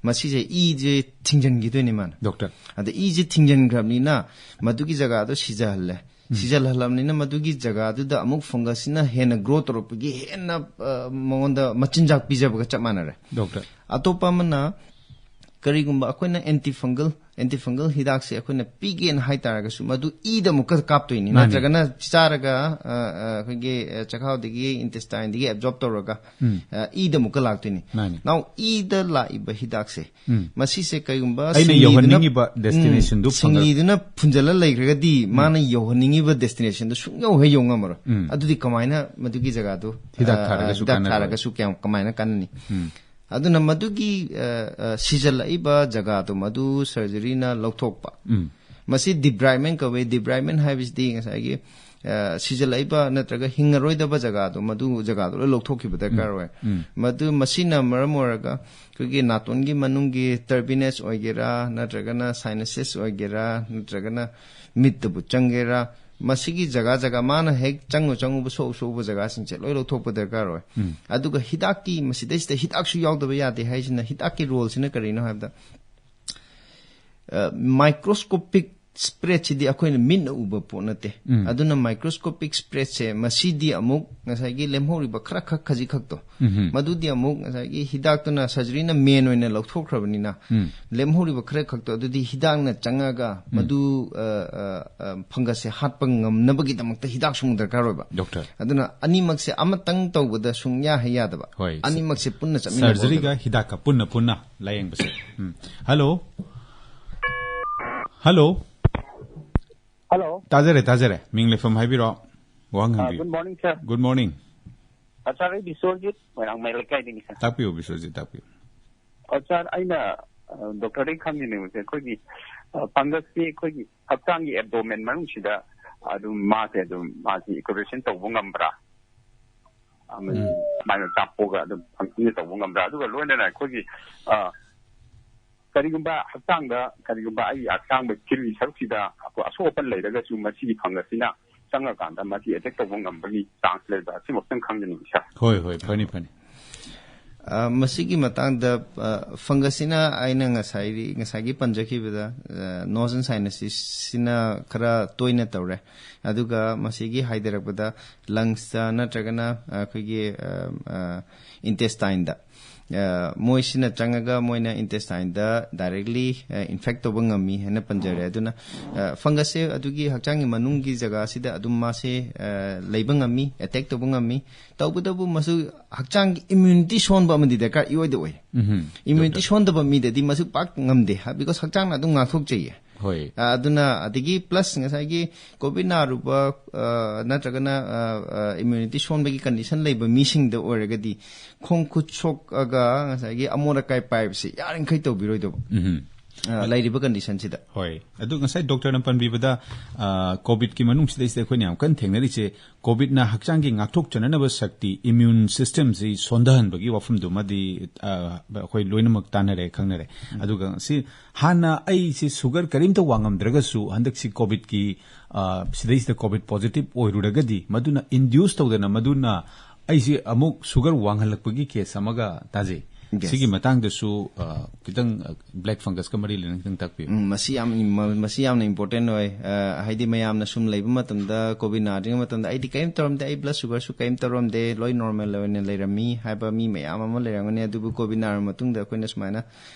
ꯃꯁꯤꯁꯦ ꯏꯁꯦ ꯊꯤꯡꯖꯤꯟꯈꯤꯗꯣꯏꯅꯤ ꯃꯥꯅ꯫ ꯗꯣꯛꯇꯔ꯫ ꯑꯗ ꯏꯁꯦ ꯊꯤꯡꯖꯤꯟꯈ꯭ꯔꯕꯅꯤꯅ ꯃꯗꯨꯒꯤ ꯖꯒꯥꯗꯣ ꯁꯤꯖꯍꯜꯂꯦ꯫ ꯁꯤꯖꯜꯍꯜꯂꯕꯅꯤꯅ ꯃꯗꯨꯒꯤ ꯖꯒꯥꯗꯨꯗ ꯑꯃꯨꯛ ꯐꯪꯒꯁꯁꯤꯅ ꯍꯦꯟꯅ ꯒ꯭ꯔꯣ ꯇꯧꯔꯛꯄꯒꯤ ꯍꯦꯟꯅ, ꯑ, ꯃꯉꯣꯟꯗ ꯃꯆꯤꯟꯖꯥꯛ ꯄꯤꯖꯕꯒ ꯆꯞ ꯃꯥꯟꯅꯔꯦ꯫ ꯗꯣꯛꯇꯔ꯫ ꯑꯇꯣꯞꯄ ꯑꯃꯅ ꯀꯔꯤꯒꯨꯝꯕ ꯑꯩꯈꯣꯏꯅ ꯑꯦꯟꯇꯤ ꯐꯪꯒꯜ, ꯑꯦꯟꯇꯤ ꯐꯪꯒꯜ ꯍꯤꯗꯥꯛꯁꯦ ꯑꯩꯈꯣꯏꯅ ꯄꯤꯒꯦꯅ ꯍꯥꯏ ꯇꯥꯔꯒꯁꯨ ꯃꯗꯨ ꯏꯗ ꯑꯃꯨꯛꯀ ꯀꯥꯞꯇꯣꯏꯅꯤ꯫ ꯃꯥꯅꯤ꯫ ꯅꯠꯇ꯭ꯔꯒꯅ ꯆꯥꯔꯒ, ꯑ, ꯑ, ꯑꯩꯈꯣꯏꯒꯤ, ꯑ, ꯆꯈꯥꯎꯗꯒꯤ, ꯏꯟꯇꯦꯁꯇꯥꯏꯟꯗꯒꯤ ꯑꯦꯕꯖꯣꯔꯕ ꯇꯧꯔꯒ, ꯑ, ꯏꯗ ꯑꯃꯨꯛꯀ ꯂꯥꯛꯇꯣꯏꯅꯤ꯫ ꯃꯥꯅꯤ꯫ ꯅꯥꯎ ꯏꯗ ꯂꯥꯛꯏꯕ ꯍꯤꯗꯥꯛꯁꯦ, ꯎꯝ꯫ ꯃꯁꯤꯁꯦ ꯀꯩꯒꯨꯝꯕ ꯑꯩꯅ ꯁꯤꯡꯂꯤꯗꯨꯅ, ꯌꯧꯍꯟꯅꯤꯡꯉꯤꯕ ꯎꯝ, ꯗꯦꯁꯇꯤꯅꯦꯁꯟꯗꯨ ꯐꯪꯉ- ꯁꯤꯡꯂꯤꯗꯨꯅ ꯐꯨꯟꯖꯜꯂ ꯂꯩꯈ꯭ꯔꯒꯗꯤ ꯃꯥꯅ ꯌꯧꯍꯟꯅꯤꯡꯉꯤꯕ ꯗꯦꯁꯇꯤꯅꯦꯁꯟꯗꯨ ꯁꯨꯡꯌꯧ ꯍꯦꯛ ꯌꯧ ꯉꯝꯃꯔꯣꯏ꯫ ꯎꯝ꯫ ꯑꯗꯨꯗꯤ ꯀꯃꯥꯏꯅ ꯃꯗꯨꯒꯤ ꯖꯒꯥꯗꯨ, ꯍꯤꯗꯥꯛ ꯑ, ꯊꯥꯔꯒꯁꯨ ꯍꯤꯗꯥꯛ ꯀꯥꯟꯅꯔꯣꯏ꯫ ꯊꯥꯔꯒꯁꯨ ꯀꯌꯥꯝ, ꯀꯃꯥꯏꯅ ꯀꯥꯟꯅꯅꯤ? ꯎꯝ꯫ ꯑꯗꯨꯅ ꯃꯗꯨꯒꯤ, ꯑ, ꯑ, ꯁꯤꯖꯜꯂꯛꯏꯕ ꯖꯒꯥꯗꯣ ꯃꯗꯨ ꯁꯔꯖꯔꯤꯅ ꯂꯧꯊꯣꯛꯄ꯫ ꯎꯝ꯫ ꯃꯁꯤ ꯗꯤꯕ꯭ꯔꯥꯏꯃꯦꯟ ꯀꯧꯋꯦ꯫ ꯗꯤꯕ꯭ꯔꯥꯏꯃꯦꯟ ꯍꯥꯏꯕꯁꯤꯗꯤ ꯉꯁꯥꯏꯒꯤ, ꯑ, ꯁꯤꯖꯜꯂꯛꯏꯕ ꯅꯠꯇ꯭ꯔꯒ ꯍꯤꯡꯉꯔꯣꯏꯗꯕ ꯖꯒꯥꯗꯣ ꯃꯗꯨ ꯖꯒꯥꯗꯣ ꯂꯣꯏ ꯂꯧꯊꯣꯛꯈꯤꯕ ꯗꯔꯀꯥꯔ ꯑꯣꯏ꯫ ꯎꯝ꯫ ꯃꯗꯨ, ꯃꯁꯤꯅ ꯃꯔꯝ ꯑꯣꯏꯔꯒ ꯑꯩꯈꯣꯏꯒꯤ ꯅꯥꯇꯣꯟꯒꯤ ꯃꯅꯨꯡꯒꯤ ꯇꯔꯕꯤꯅꯦꯁ ꯑꯣꯏꯒꯦꯔꯥ, ꯅꯠꯇ꯭ꯔꯒꯅ ꯁꯥꯏꯅꯁꯦꯁ ꯑꯣꯏꯒꯦꯔꯥ, ꯅꯠꯇ꯭ꯔꯒꯅ ꯃꯤꯠꯇꯕꯨ ꯆꯪꯒꯦꯔꯥ, ꯃꯁꯤꯒꯤ ꯖꯒꯥ ꯖꯒꯥ ꯃꯥꯅ ꯍꯦꯛ ꯆꯪꯉꯨ ꯆꯪꯉꯨꯕ ꯁꯣꯛꯎ ꯁꯣꯛꯎꯕ ꯖꯒꯥꯁꯤꯡꯁꯦ ꯂꯣꯏ ꯂꯧꯊꯣꯛꯄ ꯗꯔꯀꯥꯔ ꯑꯣꯏ꯫ ꯑꯗꯨꯒ ꯍꯤꯗꯥꯛꯀꯤ, ꯃꯁꯤꯗꯩꯁꯤꯗ ꯍꯤꯗꯥꯛꯁꯨ ꯌꯥꯎꯗꯕ ꯌꯥꯗꯦ ꯍꯥꯏꯁꯤꯅ, ꯍꯤꯗꯥꯛꯀꯤ ꯔꯣꯜꯁꯤꯅ ꯀꯔꯤꯅꯣ ꯍꯥꯏꯕꯗ, ꯃꯥꯏꯀ꯭ꯔꯣꯁꯀꯣꯄꯤꯛ ꯁ꯭ꯄ꯭ꯔꯦꯗꯁꯤꯗꯤ ꯑꯩꯈꯣꯏꯅ ꯃꯤꯠꯅ ꯎꯕ ꯄꯣꯠ ꯅꯠꯇꯦ꯫ ꯑꯗꯨꯅ ꯃꯥꯏꯀ꯭ꯔꯣꯁꯀꯣꯄꯤꯛ ꯁ꯭ꯄ꯭ꯔꯦꯗꯁꯦ, ꯃꯁꯤꯗꯤ ꯑꯃꯨꯛ ꯉꯁꯥꯏꯒꯤ ꯂꯦꯝꯍꯧꯔꯤꯕ ꯈꯔ ꯈꯛ, ꯈꯖꯤꯛ ꯈꯛꯇꯣ, ꯃꯗꯨꯗꯤ ꯑꯃꯨꯛ ꯉꯁꯥꯏꯒꯤ ꯍꯤꯗꯥꯛꯇꯨꯅ, ꯁꯔꯖꯔꯤꯅ ꯃꯦꯟ ꯑꯣꯏꯅ ꯂꯧꯊꯣꯛꯈ꯭ꯔꯕꯅꯤꯅ, ꯂꯦꯝꯍꯧꯔꯤꯕ ꯈꯔ ꯈꯛꯇꯣ ꯑꯗꯨꯗꯤ ꯍꯤꯗꯥꯛꯅ ꯆꯪꯉꯒ ꯃꯗꯨ, ꯑ, ꯑ, ꯑ, ꯐꯪꯒꯁꯁꯦ ꯍꯥꯠꯄ ꯉꯝꯅꯕꯒꯤꯗꯃꯛꯇ ꯍꯤꯗꯥꯛꯁꯨ ꯑꯃꯨꯛ ꯗꯔꯀꯥꯔ ꯑꯣꯏꯕ꯫ ꯗꯣꯛꯇꯔ꯫ ꯑꯗꯨꯅ ꯑꯅꯤꯃꯛꯁꯦ ꯑꯃꯇꯪ ꯇꯧꯕꯗ ꯁꯨꯡꯌꯥ ꯍꯦꯛ ꯌꯥꯗꯕ꯫ ꯍꯣꯏ꯫ ꯑꯅꯤꯃꯛꯁꯦ ꯄꯨꯟꯅ ꯆꯠꯃꯤꯟꯅꯕ ꯁꯔꯖꯔꯤꯒ ꯑꯣꯏꯒꯗꯕ꯫ ꯍꯤꯗꯥꯛꯀ ꯄꯨꯟꯅ ꯄꯨꯟꯅ ꯂꯥꯌꯦꯡꯕꯁꯦ꯫ ꯎꯝ꯫ ꯍꯜꯂꯣ꯫ ꯍꯜꯂꯣ꯫ ꯍꯜꯂꯣ꯫ ꯇꯥꯖꯔꯦ, ꯇꯥꯖꯔꯦ꯫ ꯃꯤꯡ ꯂꯩꯐꯝ ꯍꯥꯏꯕꯤꯔꯣ꯫ ꯋꯥꯍꯪ ꯑ, ꯍꯪꯕꯤꯌꯨ꯫ Good morning, sir꯫ Good morning꯫ ꯑ, sir, ꯑꯩ ꯕꯤꯁ꯭ꯋꯖꯤꯠ, ꯃꯣꯏꯔꯥꯡꯃꯩ ꯂꯩꯀꯥꯏꯗꯒꯤ, sir꯫ ꯇꯥꯛꯄꯤꯌꯨ, ꯕꯤꯁ꯭ꯋꯖꯤꯠ, ꯇꯥꯛꯄꯤꯌꯨ꯫ ꯑ, sir, ꯑꯩꯅ, ꯑ, ꯗꯣꯛꯇꯔꯗꯒꯤ ꯈꯪꯅꯤꯡꯉꯤꯕꯁꯦ, ꯑꯩꯈꯣꯏꯒꯤ, ꯑ, ꯐꯪꯒꯁꯁꯤ ꯑꯩꯈꯣꯏꯒꯤ ꯍꯛꯆꯥꯡꯒꯤ ꯑꯦꯕꯗꯣꯃꯦꯟ ꯃꯅꯨꯡꯁꯤꯗ ꯑꯗꯨꯝ ꯃꯥꯁꯦ ꯑꯗꯨꯝ ꯃꯥꯁꯤ ꯏꯀ꯭ꯌꯨꯕꯦꯁꯟ ꯇꯧꯕ ꯉꯝꯕ꯭ꯔꯥ? ꯑꯃꯗꯤ ꯎꯝ꯫ ꯃꯥꯏꯅ ꯆꯥꯛꯄꯣꯛꯑꯒ ꯑꯗꯨꯝ ꯐꯪꯁꯟꯁꯦ ꯇꯧꯕ ꯉꯝꯕ꯭ꯔꯥ? ꯑꯗꯨꯒ ꯂꯣꯏꯅꯅ ꯑꯩꯈꯣꯏꯒꯤ, ꯑ, ꯀꯔꯤꯒꯨꯝꯕ ꯍꯛꯆꯥꯡꯗ, ꯀꯔꯤꯒꯨꯝꯕ ꯑꯩꯒꯤ ꯍꯛꯆꯥꯡꯗ ꯊꯤꯜꯒꯤ ꯁꯔꯨꯛꯁꯤꯗ ꯑꯩꯈꯣꯏ ꯑꯁꯣꯛ ꯑꯄꯟ ꯂꯩꯔꯒꯁꯨ ꯃꯁꯤꯒꯤ ꯐꯪꯒꯁꯁꯤꯅ ꯆꯪꯉꯀꯥꯟꯗ ꯃꯁꯤ ꯑꯦꯇꯦꯛ ꯇꯧꯕ ꯉꯝꯕꯒꯤ ꯆꯥꯟꯁ ꯂꯩꯕ꯭ꯔꯥ? ꯁꯤꯃꯛꯇꯪ ꯈꯪꯖꯅꯤꯡꯉꯤ, ꯁꯥꯔ꯫ ꯍꯣꯏ, ꯍꯣꯏ, ꯐꯅꯤ, ꯐꯅꯤ꯫ ꯑ, ꯃꯁꯤꯒꯤ ꯃꯇꯥꯡꯗ, ꯑ, ꯐꯪꯒꯁꯁꯤꯅ ꯑꯩꯅ ꯉꯁꯥꯏ, ꯉꯁꯥꯏꯒꯤ ꯄꯟꯖꯈꯤꯕꯗ, ꯑ, ꯅꯣꯖꯟ ꯁꯥꯏꯅꯁꯤꯁꯁꯤꯅ ꯈꯔ ꯇꯣꯏꯅ ꯇꯧꯔꯦ꯫ ꯑꯗꯨꯒ ꯃꯁꯤꯒꯤ ꯍꯥꯏꯊꯔꯛꯄꯗ ꯂꯪꯁꯇ ꯅꯠꯇ꯭ꯔꯒꯅ ꯑꯩꯈꯣꯏꯒꯤ, ꯑ, ꯑ, ꯏꯟꯇꯦꯁꯇꯥꯏꯟꯗ, ꯑ, ꯃꯣꯏꯁꯤꯅ ꯆꯪꯉꯒ ꯃꯣꯏꯅ ꯏꯟꯇꯦꯁꯇꯥꯏꯟꯗ ꯗꯥꯏꯔꯦꯛꯂꯤ, ꯑ, ꯏꯟꯐꯦꯛ ꯇꯧꯕ ꯉꯝꯃꯤ ꯍꯥꯏꯅ ꯄꯟꯖꯔꯦ꯫ ꯑꯗꯨꯅ, ꯑ, ꯐꯪꯒꯁꯁꯦ ꯑꯗꯨꯒꯤ ꯍꯛꯆꯥꯡꯒꯤ ꯃꯅꯨꯡꯒꯤ ꯖꯒꯥꯁꯤꯗ ꯑꯗꯨꯝ ꯃꯥꯁꯦ, ꯑ, ꯂꯩꯕ ꯉꯝꯃꯤ, ꯑꯦꯇꯦꯛ ꯇꯧꯕ ꯉꯝꯃꯤ꯫ ꯇꯧꯕꯇꯕꯨ ꯃꯁꯨ ꯍꯛꯆꯥꯡꯒꯤ ꯏꯝꯌꯨꯅꯤꯇꯤ ꯁꯣꯟꯕ ꯑꯃꯗꯤ ꯗꯔꯀꯥꯔ ꯏꯑꯣꯏꯗ ꯑꯣꯏ꯫ ꯎꯝꯍꯨꯝ꯫ Immunity doctor. ꯁꯣꯟꯗꯕ ꯃꯤꯗꯗꯤ ꯃꯁꯨ ꯄꯥꯛ ꯉꯝꯗꯦ, ꯍꯥ, because ꯍꯛꯆꯥꯡꯅ ꯑꯗꯨꯝ ꯉꯥꯛꯊꯣꯛꯆꯩꯌꯦ꯫ ꯍꯣꯏ꯫ ꯑ, ꯑꯗꯨꯅ ꯑꯗꯒꯤ ꯄ꯭ꯂꯁ ꯉꯁꯥꯏꯒꯤ ꯀꯣꯚꯤꯗ ꯅꯥꯔꯨꯕ, ꯑ, ꯅꯠꯇ꯭ꯔꯒꯅ, ꯑ, ꯑ, ꯏꯝꯌꯨꯅꯤꯇꯤ ꯁꯣꯟꯕꯒꯤ ꯀꯟꯗꯤꯁꯟ ꯂꯩꯕ ꯃꯤꯁꯤꯡꯗ ꯑꯣꯏꯔꯒꯗꯤ ꯈꯣꯡ ꯈꯨꯠ ꯁꯣꯛꯑꯒ ꯉꯁꯥꯏꯒꯤ ꯑꯃꯣꯠ ꯑꯀꯥꯏ ꯄꯥꯏꯕꯁꯤ ꯌꯥꯔꯤꯈꯩ ꯇꯧꯕꯤꯔꯣꯏꯗꯧꯕ꯫ ꯎꯝꯍꯨꯝ꯫ ꯑ, ꯂꯩꯔꯤꯕ condition ꯁꯤꯗ꯫ ꯍꯣꯏ, ꯑꯗꯨ ꯉꯁꯥꯏ ꯗꯣꯛꯇꯔꯅ ꯄꯟꯕꯤꯕꯗ, ꯑ, ꯀꯣꯚꯤꯗꯀꯤ ꯃꯅꯨꯡꯁꯤꯗꯩꯁꯤꯗ ꯑꯩꯈꯣꯏꯅ ꯌꯥꯝ ꯀꯟꯅ ꯊꯦꯡꯅꯔꯤꯁꯦ, ꯀꯣꯚꯤꯗꯅ ꯍꯛꯆꯥꯡꯒꯤ ꯉꯥꯛꯊꯣꯛꯆꯅꯅꯕ ꯁꯛꯇꯤ, immune system ꯁꯤ ꯁꯣꯟꯊꯍꯟꯕꯒꯤ ꯋꯥꯐꯝꯗꯨꯃꯗꯤ, ꯑ, ꯑꯩꯈꯣꯏ ꯂꯣꯏꯅꯃꯛ ꯇꯥꯟꯅꯔꯦ, ꯈꯪꯅꯔꯦ꯫ ꯑꯗꯨꯒ ꯁꯤ ꯍꯥꯟꯅ ꯑꯩꯁꯤ sugar ꯀꯔꯤꯝꯇ ꯋꯥꯡꯉꯝꯗ꯭ꯔꯒꯁꯨ ꯍꯟꯗꯛꯁꯤ ꯀꯣꯚꯤꯗꯀꯤ, ꯑ, ꯁꯤꯗꯩꯁꯤꯗ ꯀꯣꯚꯤꯗ positive ꯑꯣꯏꯔꯨꯔꯒꯗꯤ ꯃꯗꯨꯅ induce ꯇꯧꯗꯅ ꯃꯗꯨꯅ ꯑꯩꯁꯤ ꯑꯃꯨꯛ sugar ꯋꯥꯡꯍꯜꯂꯛꯄꯒꯤ case ꯑꯃꯒ ꯇꯥꯖꯩ꯫ Yes. ꯁꯤꯒꯤ ꯃꯇꯥꯡꯗꯁꯨ, ꯑ, ꯈꯤꯇꯪ, ꯑ, black fungusꯀ ꯃꯔꯤ ꯂꯩꯅꯅ ꯈꯤꯇꯪ ꯇꯥꯛꯄꯤꯌꯨ꯫ ꯎꯝ, ꯃꯁꯤ ꯌꯥꯝ ꯏꯝ-, ꯃꯁꯤ ꯌꯥꯝꯅ important ꯑꯣꯏ꯫ ꯑ, ꯍꯥꯏꯗꯤ ꯃꯌꯥꯝꯅ ꯁꯨꯝ ꯂꯩꯕ ꯃꯇꯝꯗ, ꯀꯣꯚꯤꯗ ꯅꯥꯗ꯭ꯔꯤꯉꯩ ꯃꯇꯝꯗ ꯑꯩꯗꯤ ꯀꯔꯤꯝ ꯇꯧꯔꯝꯗꯦ, ꯑꯩ blood sugarꯁꯨ ꯀꯔꯤꯝ ꯇꯧꯔꯝꯗꯦ, ꯂꯣꯏ normal ꯑꯣꯏꯅ ꯂꯩꯔꯝꯃꯤ ꯍꯥꯏꯕ ꯃꯤ ꯃꯌꯥꯝ ꯑꯃ ꯂꯩꯔꯝꯒꯅꯤ꯫ ꯑꯗꯨꯕꯨ ꯀꯣꯚꯤꯗ ꯅꯥꯔꯕ ꯃꯇꯨꯡꯗ ꯑꯩꯈꯣꯏꯅ ꯁꯨꯃꯥꯏꯅ,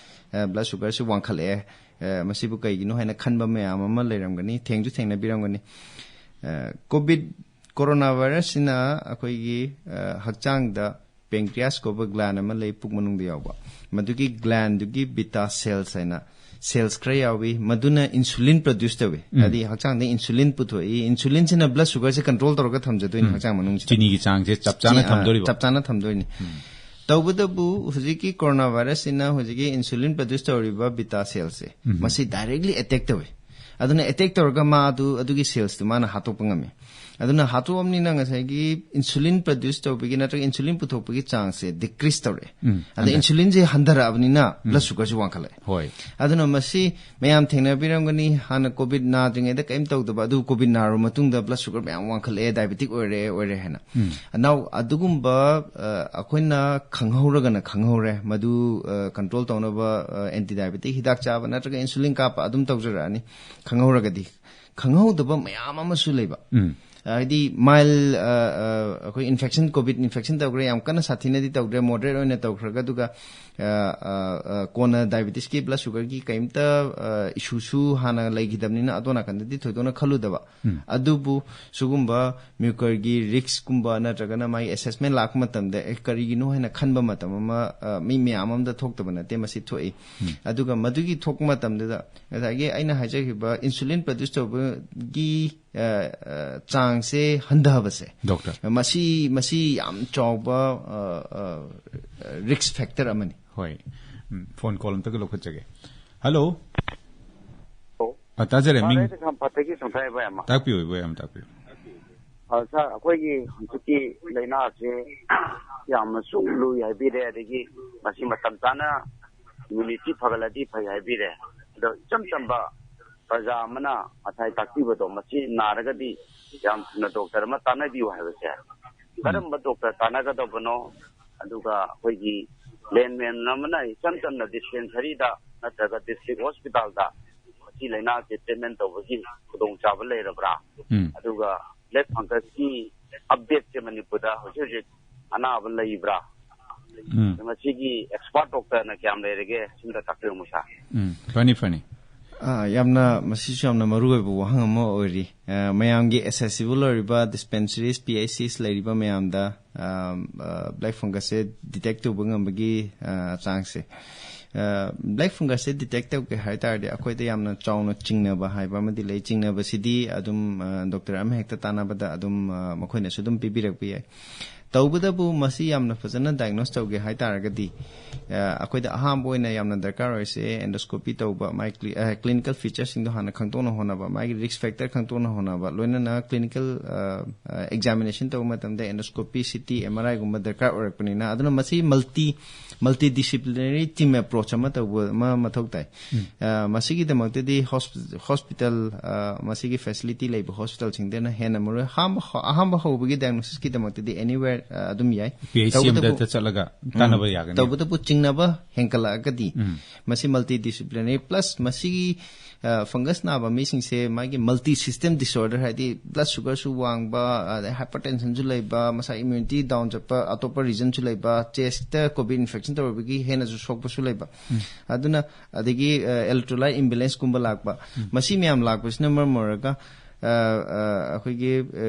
ꯑ, blood sugarꯁꯤ ꯋꯥꯡꯈꯠꯂꯛꯑꯦ, ꯑ, ꯃꯁꯤꯕꯨ ꯀꯩꯒꯤꯅꯣ ꯍꯥꯏꯅ ꯈꯟꯕ ꯃꯌꯥꯝ ꯑꯃ ꯂꯩꯔꯝꯒꯅꯤ, ꯊꯦꯡꯁꯨ ꯊꯦꯡꯅꯕꯤꯔꯝꯒꯅꯤ꯫ ꯑ, ꯀꯣꯚꯤꯗ, ꯀꯣꯔꯣꯅꯥ ꯚꯥꯏꯔꯁꯁꯤꯅ ꯑꯩꯈꯣꯏꯒꯤ, ꯑ, ꯍꯛꯆꯥꯡꯗ pancreas ꯀꯧꯕ gland ꯑꯃ ꯂꯩ, ꯄꯨꯛ ꯃꯅꯨꯡꯗ ꯌꯥꯎꯕ꯫ ꯃꯗꯨꯒꯤ glandꯗꯨꯒꯤ beta cells ꯍꯥꯏꯅ cells ꯈꯔ ꯌꯥꯎꯏ, ꯃꯗꯨꯅ insulin produce ꯇꯧꯏ꯫ ꯍꯥꯏꯗꯤ ꯍꯛꯆꯥꯡꯗ insulin ꯄꯨꯊꯣꯛꯏ꯫ Insulinꯁꯤꯅ blood sugarꯁꯦ control ꯇꯧꯔꯒ ꯊꯝꯖꯗꯣꯏꯅꯤ ꯍꯛꯆꯥꯡ ꯃꯅꯨꯡꯁꯤꯗ꯫ ꯆꯤꯅꯤꯒꯤ ꯆꯥꯡꯁꯦ ꯆꯞ ꯆꯥꯅ ꯆꯤ-, ꯑ, ꯊꯝꯗꯣꯔꯤꯕ꯫ ꯆꯞ ꯆꯥꯅ ꯊꯝꯗꯣꯏꯅꯤ꯫ ꯇꯧꯕꯇꯕꯨ ꯍꯧꯖꯤꯛꯀꯤ ꯀꯣꯔꯣꯅꯥ ꯚꯥꯏꯔꯁꯁꯤꯅ ꯍꯧꯖꯤꯛꯀꯤ insulin produce ꯇꯧꯔꯤꯕ beta cellꯁꯦ, ꯃꯁꯤ directly attack ꯇꯧꯏ꯫ ꯑꯗꯨꯅ attack ꯇꯧꯔꯒ ꯃꯥ ꯑꯗꯨ, ꯑꯗꯨꯒꯤ cellsꯇꯨ ꯃꯥꯅ ꯍꯥꯠꯇꯣꯛꯄ ꯉꯝꯃꯤ꯫ ꯑꯗꯨꯅ ꯍꯥꯠꯇꯣꯛꯑꯕꯅꯤꯅ ꯉꯁꯥꯏꯒꯤ insulin produce ꯇꯧꯕꯒꯤ ꯅꯠꯇ꯭ꯔꯒ insulin ꯄꯨꯊꯣꯛꯄꯒꯤ ꯆꯥꯡꯁꯦ decrease ꯇꯧꯔꯛꯑꯦ꯫ ꯑꯗ insulinꯁꯦ ꯍꯟꯊꯔꯛꯑꯕꯅꯤꯅ blood sugarꯁꯨ ꯋꯥꯡꯈꯠꯂꯛꯑꯦ꯫ ꯍꯣꯏ꯫ ꯑꯗꯨꯅ ꯃꯁꯤ ꯃꯌꯥꯝ ꯊꯦꯡꯅꯕꯤꯔꯝꯒꯅꯤ, ꯍꯥꯟꯅ ꯀꯣꯚꯤꯗ ꯅꯥꯗ꯭ꯔꯤꯉꯩꯗ ꯀꯔꯤꯝ ꯇꯧꯗꯕ, ꯑꯗꯨ ꯀꯣꯚꯤꯗ ꯅꯥꯔꯕ ꯃꯇꯨꯡꯗ blood sugar ꯃꯌꯥꯝ ꯋꯥꯡꯈꯠꯂꯛꯑꯦ, diabetic ꯑꯣꯏꯔꯦ, ꯑꯣꯏꯔꯦ ꯍꯥꯏꯅ꯫ Now ꯑꯗꯨꯒꯨꯝꯕ, ꯑ, ꯑꯩꯈꯣꯏꯅ ꯈꯪꯍꯧꯔꯒꯅ ꯈꯪꯍꯧꯔꯦ, ꯃꯗꯨ, ꯑ, control ꯇꯧꯅꯕ, ꯑ, anti diabetic ꯍꯤꯗꯥꯛ ꯆꯥꯕ ꯅꯠꯇ꯭ꯔꯒ insulin ꯀꯥꯞꯄ ꯑꯗꯨꯝ ꯇꯧꯖꯔꯛꯑꯅꯤ꯫ ꯈꯪꯍꯧꯔꯒꯗꯤ, ꯈꯪꯍꯧꯗꯕ ꯃꯌꯥꯝ ꯑꯃꯁꯨ ꯂꯩꯕ꯫ ꯍꯥꯏꯗꯤ mild, ꯑ, ꯑ, ꯑꯩꯈꯣꯏ infection, ꯀꯣꯚꯤꯗ infection ꯇꯧꯈ꯭ꯔꯦ, ꯌꯥꯝ ꯀꯟꯅ ꯁꯥꯊꯤꯅꯗꯤ ꯇꯧꯗ꯭ꯔꯦ, moderate ꯑꯣꯏꯅ ꯇꯧꯈ꯭ꯔꯒ, ꯑꯗꯨꯒ, ꯑ, ꯑ, ꯑ, ꯀꯣꯟꯅ diabetesꯀꯤ blood sugarꯒꯤ ꯀꯩꯝꯇ, ꯑ, issueꯁꯨ ꯍꯥꯟꯅ ꯂꯩꯈꯤꯗꯕꯅꯤꯅ ꯑꯗꯣ ꯅꯥꯀꯟꯗꯗꯤ ꯊꯣꯏꯗꯣꯛꯅ ꯈꯜꯂꯨꯗꯕ꯫ ꯑꯗꯨꯕꯨ ꯁꯤꯒꯨꯝꯕ mucorꯒꯤ riskꯀꯨꯝꯕ ꯅꯠꯇ꯭ꯔꯒꯅ ꯃꯥꯒꯤ assessment ꯂꯥꯛꯄ ꯃꯇꯝꯗ, ꯑꯦ, ꯀꯔꯤꯒꯤꯅꯣ ꯍꯥꯏꯅ ꯈꯟꯕ ꯃꯇꯝ ꯑꯃ, ꯑ, ꯃꯤ ꯃꯌꯥꯝ ꯑꯃꯗ ꯊꯣꯛꯇꯕ ꯅꯠꯇꯦ, ꯃꯁꯤ ꯊꯣꯛꯏ꯫ ꯑꯗꯨꯒ ꯃꯗꯨꯒꯤ ꯊꯣꯛꯄ ꯃꯇꯝꯗꯨꯗ ꯉꯁꯥꯏꯒꯤ ꯑꯩꯅ ꯍꯥꯏꯖꯈꯤꯕ insulin produce ꯇꯧꯕꯒꯤ, ꯑ, ꯑ, ꯆꯥꯡꯁꯦ ꯍꯟꯊꯕꯁꯦ, ꯗꯣꯛꯇꯔ꯫ ꯃꯁꯤ, ꯃꯁꯤ ꯌꯥꯝ ꯆꯥꯎꯕ, ꯑ, ꯑ, risk factor ꯑꯃꯅꯤ꯫ ꯍꯣꯏ꯫ ꯎꯝ, phone call ꯑꯝꯇꯒ ꯂꯧꯈꯠꯆꯒꯦ꯫ ꯍꯜꯂꯣ꯫ ꯑ, ꯇꯥꯖꯔꯦ꯫ ꯃꯤꯡ ꯐꯔꯦ, ꯀꯩꯁꯥꯝꯄꯥꯠꯇꯒꯤ ꯁꯪꯊꯥꯏ ꯏꯕꯣꯌꯥꯝ꯫ ꯇꯥꯛꯄꯤꯌꯨ, ꯏꯕꯣꯌꯥꯝ, ꯇꯥꯛꯄꯤꯌꯨ꯫ ꯑ, ꯁꯥꯔ, ꯑꯩꯈꯣꯏꯒꯤ ꯍꯧꯖꯤꯛꯀꯤ ꯂꯥꯏꯅꯥꯁꯦ ꯌꯥꯝꯅꯁꯨ ꯂꯨꯏ ꯍꯥꯏꯕꯤꯔꯦ, ꯑꯗꯒꯤ ꯃꯁꯤ ꯃꯇꯝ ꯆꯥꯅ ꯏꯝꯌꯨꯅꯤꯇꯤ ꯐꯒꯠꯂꯗꯤ ꯐꯩ ꯍꯥꯏꯕꯤꯔꯦ꯫ ꯑꯗꯣ ꯏꯆꯝ ꯆꯝꯕ ꯄ꯭ꯔꯖꯥ ꯑꯃꯅ ꯉꯁꯥꯏ ꯇꯥꯛꯄꯤꯕꯗꯣ, ꯃꯁꯤ ꯅꯥꯔꯒꯗꯤ ꯌꯥꯝ ꯊꯨꯅ ꯗꯣꯛꯇꯔ ꯑꯃ ꯇꯥꯟꯅꯕꯤꯌꯨ ꯍꯥꯏꯕꯁꯦ, ꯀꯔꯝꯕ ꯗꯣꯛꯇꯔ ꯇꯥꯟꯅꯒꯗꯕꯅꯣ? ꯑꯗꯨꯒ ꯑꯩꯈꯣꯏꯒꯤ ꯂꯦꯟꯃꯦꯟ ꯑꯃꯅ ꯏꯆꯝ ꯆꯝꯅ ꯗꯤꯁꯄꯦꯟꯁꯔꯤꯗ ꯅꯠꯇ꯭ꯔꯒ ꯗꯤꯁꯇ꯭ꯔꯤꯛ ꯍꯣꯁꯄꯤꯇꯥꯜꯗ ꯃꯁꯤ ꯂꯥꯏꯅꯥꯁꯦ ꯇ꯭ꯔꯤꯠꯃꯦꯟ ꯇꯧꯕꯒꯤ ꯈꯨꯗꯣꯡꯆꯥꯕ ꯂꯩꯔꯕ꯭ꯔꯥ? ꯎꯝ꯫ ꯑꯗꯨꯒ ꯕ꯭ꯂꯦꯛ ꯐꯪꯒꯁꯀꯤ ꯑꯞꯗꯦꯠꯁꯦ ꯃꯅꯤꯄꯨꯔꯗ ꯍꯧꯖꯤꯛ ꯍꯧꯖꯤꯛ ꯑꯅꯥꯕ ꯂꯩꯕ꯭ꯔꯥ? ꯎꯝ꯫ ꯃꯁꯤꯒꯤ ꯑꯦꯛꯁꯄꯥꯔꯠ ꯗꯣꯛꯇꯔꯅ ꯀꯌꯥꯝ ꯂꯩꯔꯒꯦ? ꯁꯤꯝꯇ ꯇꯥꯛꯄꯤꯔꯝꯃꯨ, ꯁꯥꯔ꯫ ꯎꯝ, ꯐꯅꯤ, ꯐꯅꯤ꯫ ꯑꯥ, ꯌꯥꯝꯅ, ꯃꯁꯤꯁꯨ ꯌꯥꯝꯅ ꯃꯔꯨ ꯑꯣꯏꯕ ꯋꯥꯍꯪ ꯑꯃ ꯑꯣꯏꯔꯤ꯫ ꯑꯥ, ꯃꯌꯥꯝꯒꯤ ꯑꯦꯁꯦꯁꯤꯕꯜ ꯑꯣꯏꯔꯤꯕ ꯗꯤꯁꯄꯦꯟꯁꯔꯤꯁ, ꯄꯤ ꯑꯩꯆ ꯁꯤꯁ ꯂꯩꯔꯤꯕ ꯃꯌꯥꯝꯗ, ꯑꯥ, ꯑꯥ, ꯕ꯭ꯂꯦꯛ ꯐꯪꯒꯁꯁꯦ ꯗꯤꯇꯦꯛ ꯇꯧꯕ ꯉꯝꯕꯒꯤ, ꯑꯥ, ꯆꯥꯡꯁꯦ꯫ ꯑꯥ, ꯕ꯭ꯂꯦꯛ ꯐꯪꯒꯁꯁꯦ ꯗꯤꯇꯦꯛ ꯇꯧꯒꯦ ꯍꯥꯏ ꯇꯥꯔꯗꯤ, ꯑꯩꯈꯣꯏꯗ ꯌꯥꯝꯅ ꯆꯥꯎꯅ ꯆꯤꯡꯅꯕ ꯍꯥꯏꯕ ꯑꯃꯗꯤ ꯂꯩ꯫ ꯆꯤꯡꯅꯕꯁꯤꯗꯤ ꯑꯗꯨꯝ, ꯑꯥ, ꯗꯣꯛꯇꯔ ꯑꯃ ꯍꯦꯛꯇ ꯇꯥꯟꯅꯕꯗ ꯑꯗꯨꯝ, ꯑꯥ, ꯃꯈꯣꯏꯅꯁꯨ ꯑꯗꯨꯝ ꯄꯤꯕꯤꯔꯛꯄ ꯌꯥꯏ꯫ ꯇꯧꯕꯇꯕꯨ ꯃꯁꯤ ꯌꯥꯝꯅ ꯐꯖꯅ ꯗꯥꯏꯒꯅꯣꯁ ꯇꯧꯒꯦ ꯍꯥꯏ ꯇꯥꯔꯒꯗꯤ, ꯑ, ꯑꯩꯈꯣꯏꯗ ꯑꯍꯥꯟꯕ ꯑꯣꯏꯅ ꯌꯥꯝꯅ ꯗꯔꯀꯥꯔ ꯑꯣꯏꯔꯤꯁꯦ ꯑꯦꯟꯗꯣꯁꯀꯣꯄꯤ ꯇꯧꯕ, ꯃꯥꯒꯤ ꯀ꯭ꯂꯤ-, ꯑ, ꯀ꯭ꯂꯤꯅꯤꯀꯦꯜ ꯐꯤꯆꯔꯁꯤꯡꯗꯣ ꯍꯥꯟꯅ ꯈꯪꯗꯣꯛꯅ ꯍꯣꯠꯅꯕ, ꯃꯥꯒꯤ ꯔꯤꯁ꯭ꯛ ꯐꯦꯛꯇꯔ ꯈꯪꯗꯣꯛꯅ ꯍꯣꯠꯅꯕ, ꯂꯣꯏꯅꯅ ꯀ꯭ꯂꯤꯅꯤꯀꯦꯜ, ꯑ, ꯑ, ꯑꯦꯛꯖꯥꯃꯤꯅꯦꯁꯟ ꯇꯧꯕ ꯃꯇꯝꯗ ꯑꯦꯟꯗꯣꯁꯀꯣꯄꯤ, ꯁꯤ ꯇꯤ, ꯑꯦꯝ ꯑꯥꯔ ꯑꯥꯏꯒꯨꯝꯕ ꯗꯔꯀꯥꯔ ꯑꯣꯏꯔꯛꯄꯅꯤꯅ, ꯑꯗꯨꯅ ꯃꯁꯤ multi, multi disciplinary team approach ꯑꯃ ꯇꯧꯕ ꯑꯃ ꯃꯊꯧ ꯇꯥꯏ꯫ ꯎꯝ꯫ ꯑ, ꯃꯁꯤꯒꯤꯗꯃꯛꯇꯗꯤ ꯍꯣꯁꯄꯤ-, ꯍꯣꯁꯄꯤꯇꯥꯜ, ꯑ, ꯃꯁꯤꯒꯤ ꯐꯦꯁꯤꯂꯤꯇꯤ ꯂꯩꯕ ꯍꯣꯁꯄꯤꯇꯥꯜꯁꯤꯡꯗꯅ ꯍꯦꯟꯅ ꯃꯔꯨ ꯑꯣꯏ꯫ ꯑꯍꯥꯟꯕ ꯍꯧ-, ꯑꯍꯥꯟꯕ ꯍꯧꯕꯒꯤ ꯗꯥꯏꯒꯅꯣꯁꯤꯁꯀꯤꯗꯃꯛꯇꯗꯤ ꯑꯦꯅꯤꯋꯦꯔ, ꯑ, ꯑꯗꯨꯝ ꯌꯥꯏ꯫ ꯄꯤ ꯑꯩꯆ ꯁꯤ ꯇꯧꯕꯇꯕꯨ ꯑꯃꯗ ꯆꯠꯂꯒ ꯎꯝ, ꯇꯥꯟꯅꯕ ꯌꯥꯒꯅꯤ꯫ ꯇꯧꯕꯇꯕꯨ ꯆꯤꯡꯅꯕ ꯍꯦꯟꯒꯠꯂꯛꯑꯒꯗꯤ ꯎꯝ꯫ ꯃꯁꯤ ꯃꯜꯇꯤ ꯗꯤꯁꯤꯄ꯭ꯂꯤꯅꯔꯤ ꯄ꯭ꯂꯁ ꯃꯁꯤꯒꯤ, ꯑ, ꯐꯪꯒꯁ ꯅꯥꯕ ꯃꯤꯁꯤꯡꯁꯦ ꯃꯥꯒꯤ ꯃꯜꯇꯤ ꯁꯤꯁꯇꯦꯝ ꯗꯤꯁꯑꯣꯔꯗꯔ, ꯍꯥꯏꯗꯤ ꯕ꯭ꯂꯗ ꯁꯨꯒꯔꯁꯨ ꯋꯥꯡꯕ, ꯑꯗꯩ ꯍꯥꯏꯄꯔꯇꯦꯟꯁꯟꯁꯨ ꯂꯩꯕ, ꯃꯁꯥ ꯏꯝꯌꯨꯅꯤꯇꯤ ꯗꯥꯎꯟ ꯆꯠꯄ, ꯑꯇꯣꯞꯄ ꯔꯤꯖꯟꯁꯨ ꯂꯩꯕ, ꯆꯦꯁꯇ ꯀꯣꯚꯤꯗ ꯏꯟꯐꯦꯛꯁꯟ ꯇꯧꯔꯨꯕꯒꯤ ꯍꯦꯟꯅꯁꯨ ꯁꯣꯛꯄꯁꯨ ꯂꯩꯕ꯫ ꯎꯝ꯫ ꯑꯗꯨꯅ ꯑꯗꯒꯤ, ꯑ, ꯏꯂꯦꯛꯇ꯭ꯔꯣꯂꯥꯏꯠ ꯏꯝꯕꯦꯂꯦꯟꯁꯀꯨꯝꯕ ꯂꯥꯛꯄ, ꯎꯝ꯫ ꯃꯁꯤ ꯃꯌꯥꯝ ꯂꯥꯛꯄꯁꯤꯅ ꯃꯔꯝ ꯑꯣꯏꯔꯒ, ꯑ, ꯑ, ꯑꯩꯈꯣꯏꯒꯤ, ꯑ,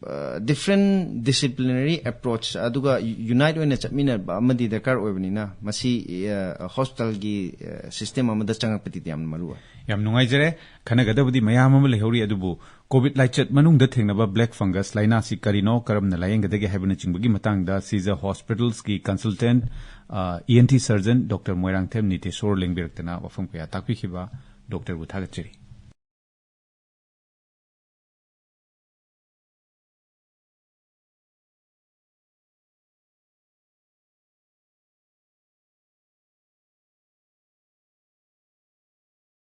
ꯑ, ꯗꯤꯐ꯭ꯔꯦꯟ ꯗꯤꯁꯤꯄ꯭ꯂꯤꯅꯔꯤ ꯑꯦꯄ꯭ꯔꯣꯆ ꯑꯗꯨꯒ ꯌꯨꯅꯥꯏꯠ ꯑꯣꯏꯅ ꯆꯠꯃꯤꯟꯅꯕ ꯑꯃꯗꯤ ꯗꯔꯀꯥꯔ ꯑꯣꯏꯕꯅꯤꯅ, ꯃꯁꯤ, ꯑ, ꯍꯣꯁꯄꯤꯇꯥꯜꯒꯤ, ꯑ, ꯁꯤꯁꯇꯦꯝ ꯑꯃꯗ ꯆꯪꯉꯛꯄꯗꯤ ꯌꯥꯝꯅ ꯃꯔꯨ ꯑꯣꯏ꯫ ꯌꯥꯝ ꯅꯨꯡꯉꯥꯏꯖꯔꯦ꯫ ꯈꯟꯅꯒꯗꯕꯗꯤ ꯃꯌꯥꯝ ꯑꯃ ꯂꯩꯍꯧꯔꯤ, ꯑꯗꯨꯕꯨ ꯀꯣꯚꯤꯗ ꯂꯥꯏꯆꯠ ꯃꯅꯨꯡꯗ ꯊꯦꯡꯅꯕ ꯕ꯭ꯂꯦꯛ ꯐꯪꯒꯁ ꯂꯥꯏꯅꯥꯁꯤ ꯀꯔꯤꯅꯣ, ꯀꯔꯝꯅ ꯂꯥꯌꯦꯡꯒꯗꯒꯦ ꯍꯥꯏꯕꯅꯆꯤꯡꯕꯒꯤ ꯃꯇꯥꯡꯗ ꯁꯤꯖ ꯍꯣꯁꯄꯤꯇꯥꯜꯁꯀꯤ consultant E N T surgeon doctor Moirangthem Nitesor ꯂꯦꯡꯕꯤꯔꯛꯇꯅ ꯋꯥꯐꯝ ꯀꯌꯥ ꯇꯥꯛꯄꯤꯈꯤꯕ ꯗꯣꯛꯇꯔꯕꯨ ꯊꯥꯒꯠꯆꯔꯤ꯫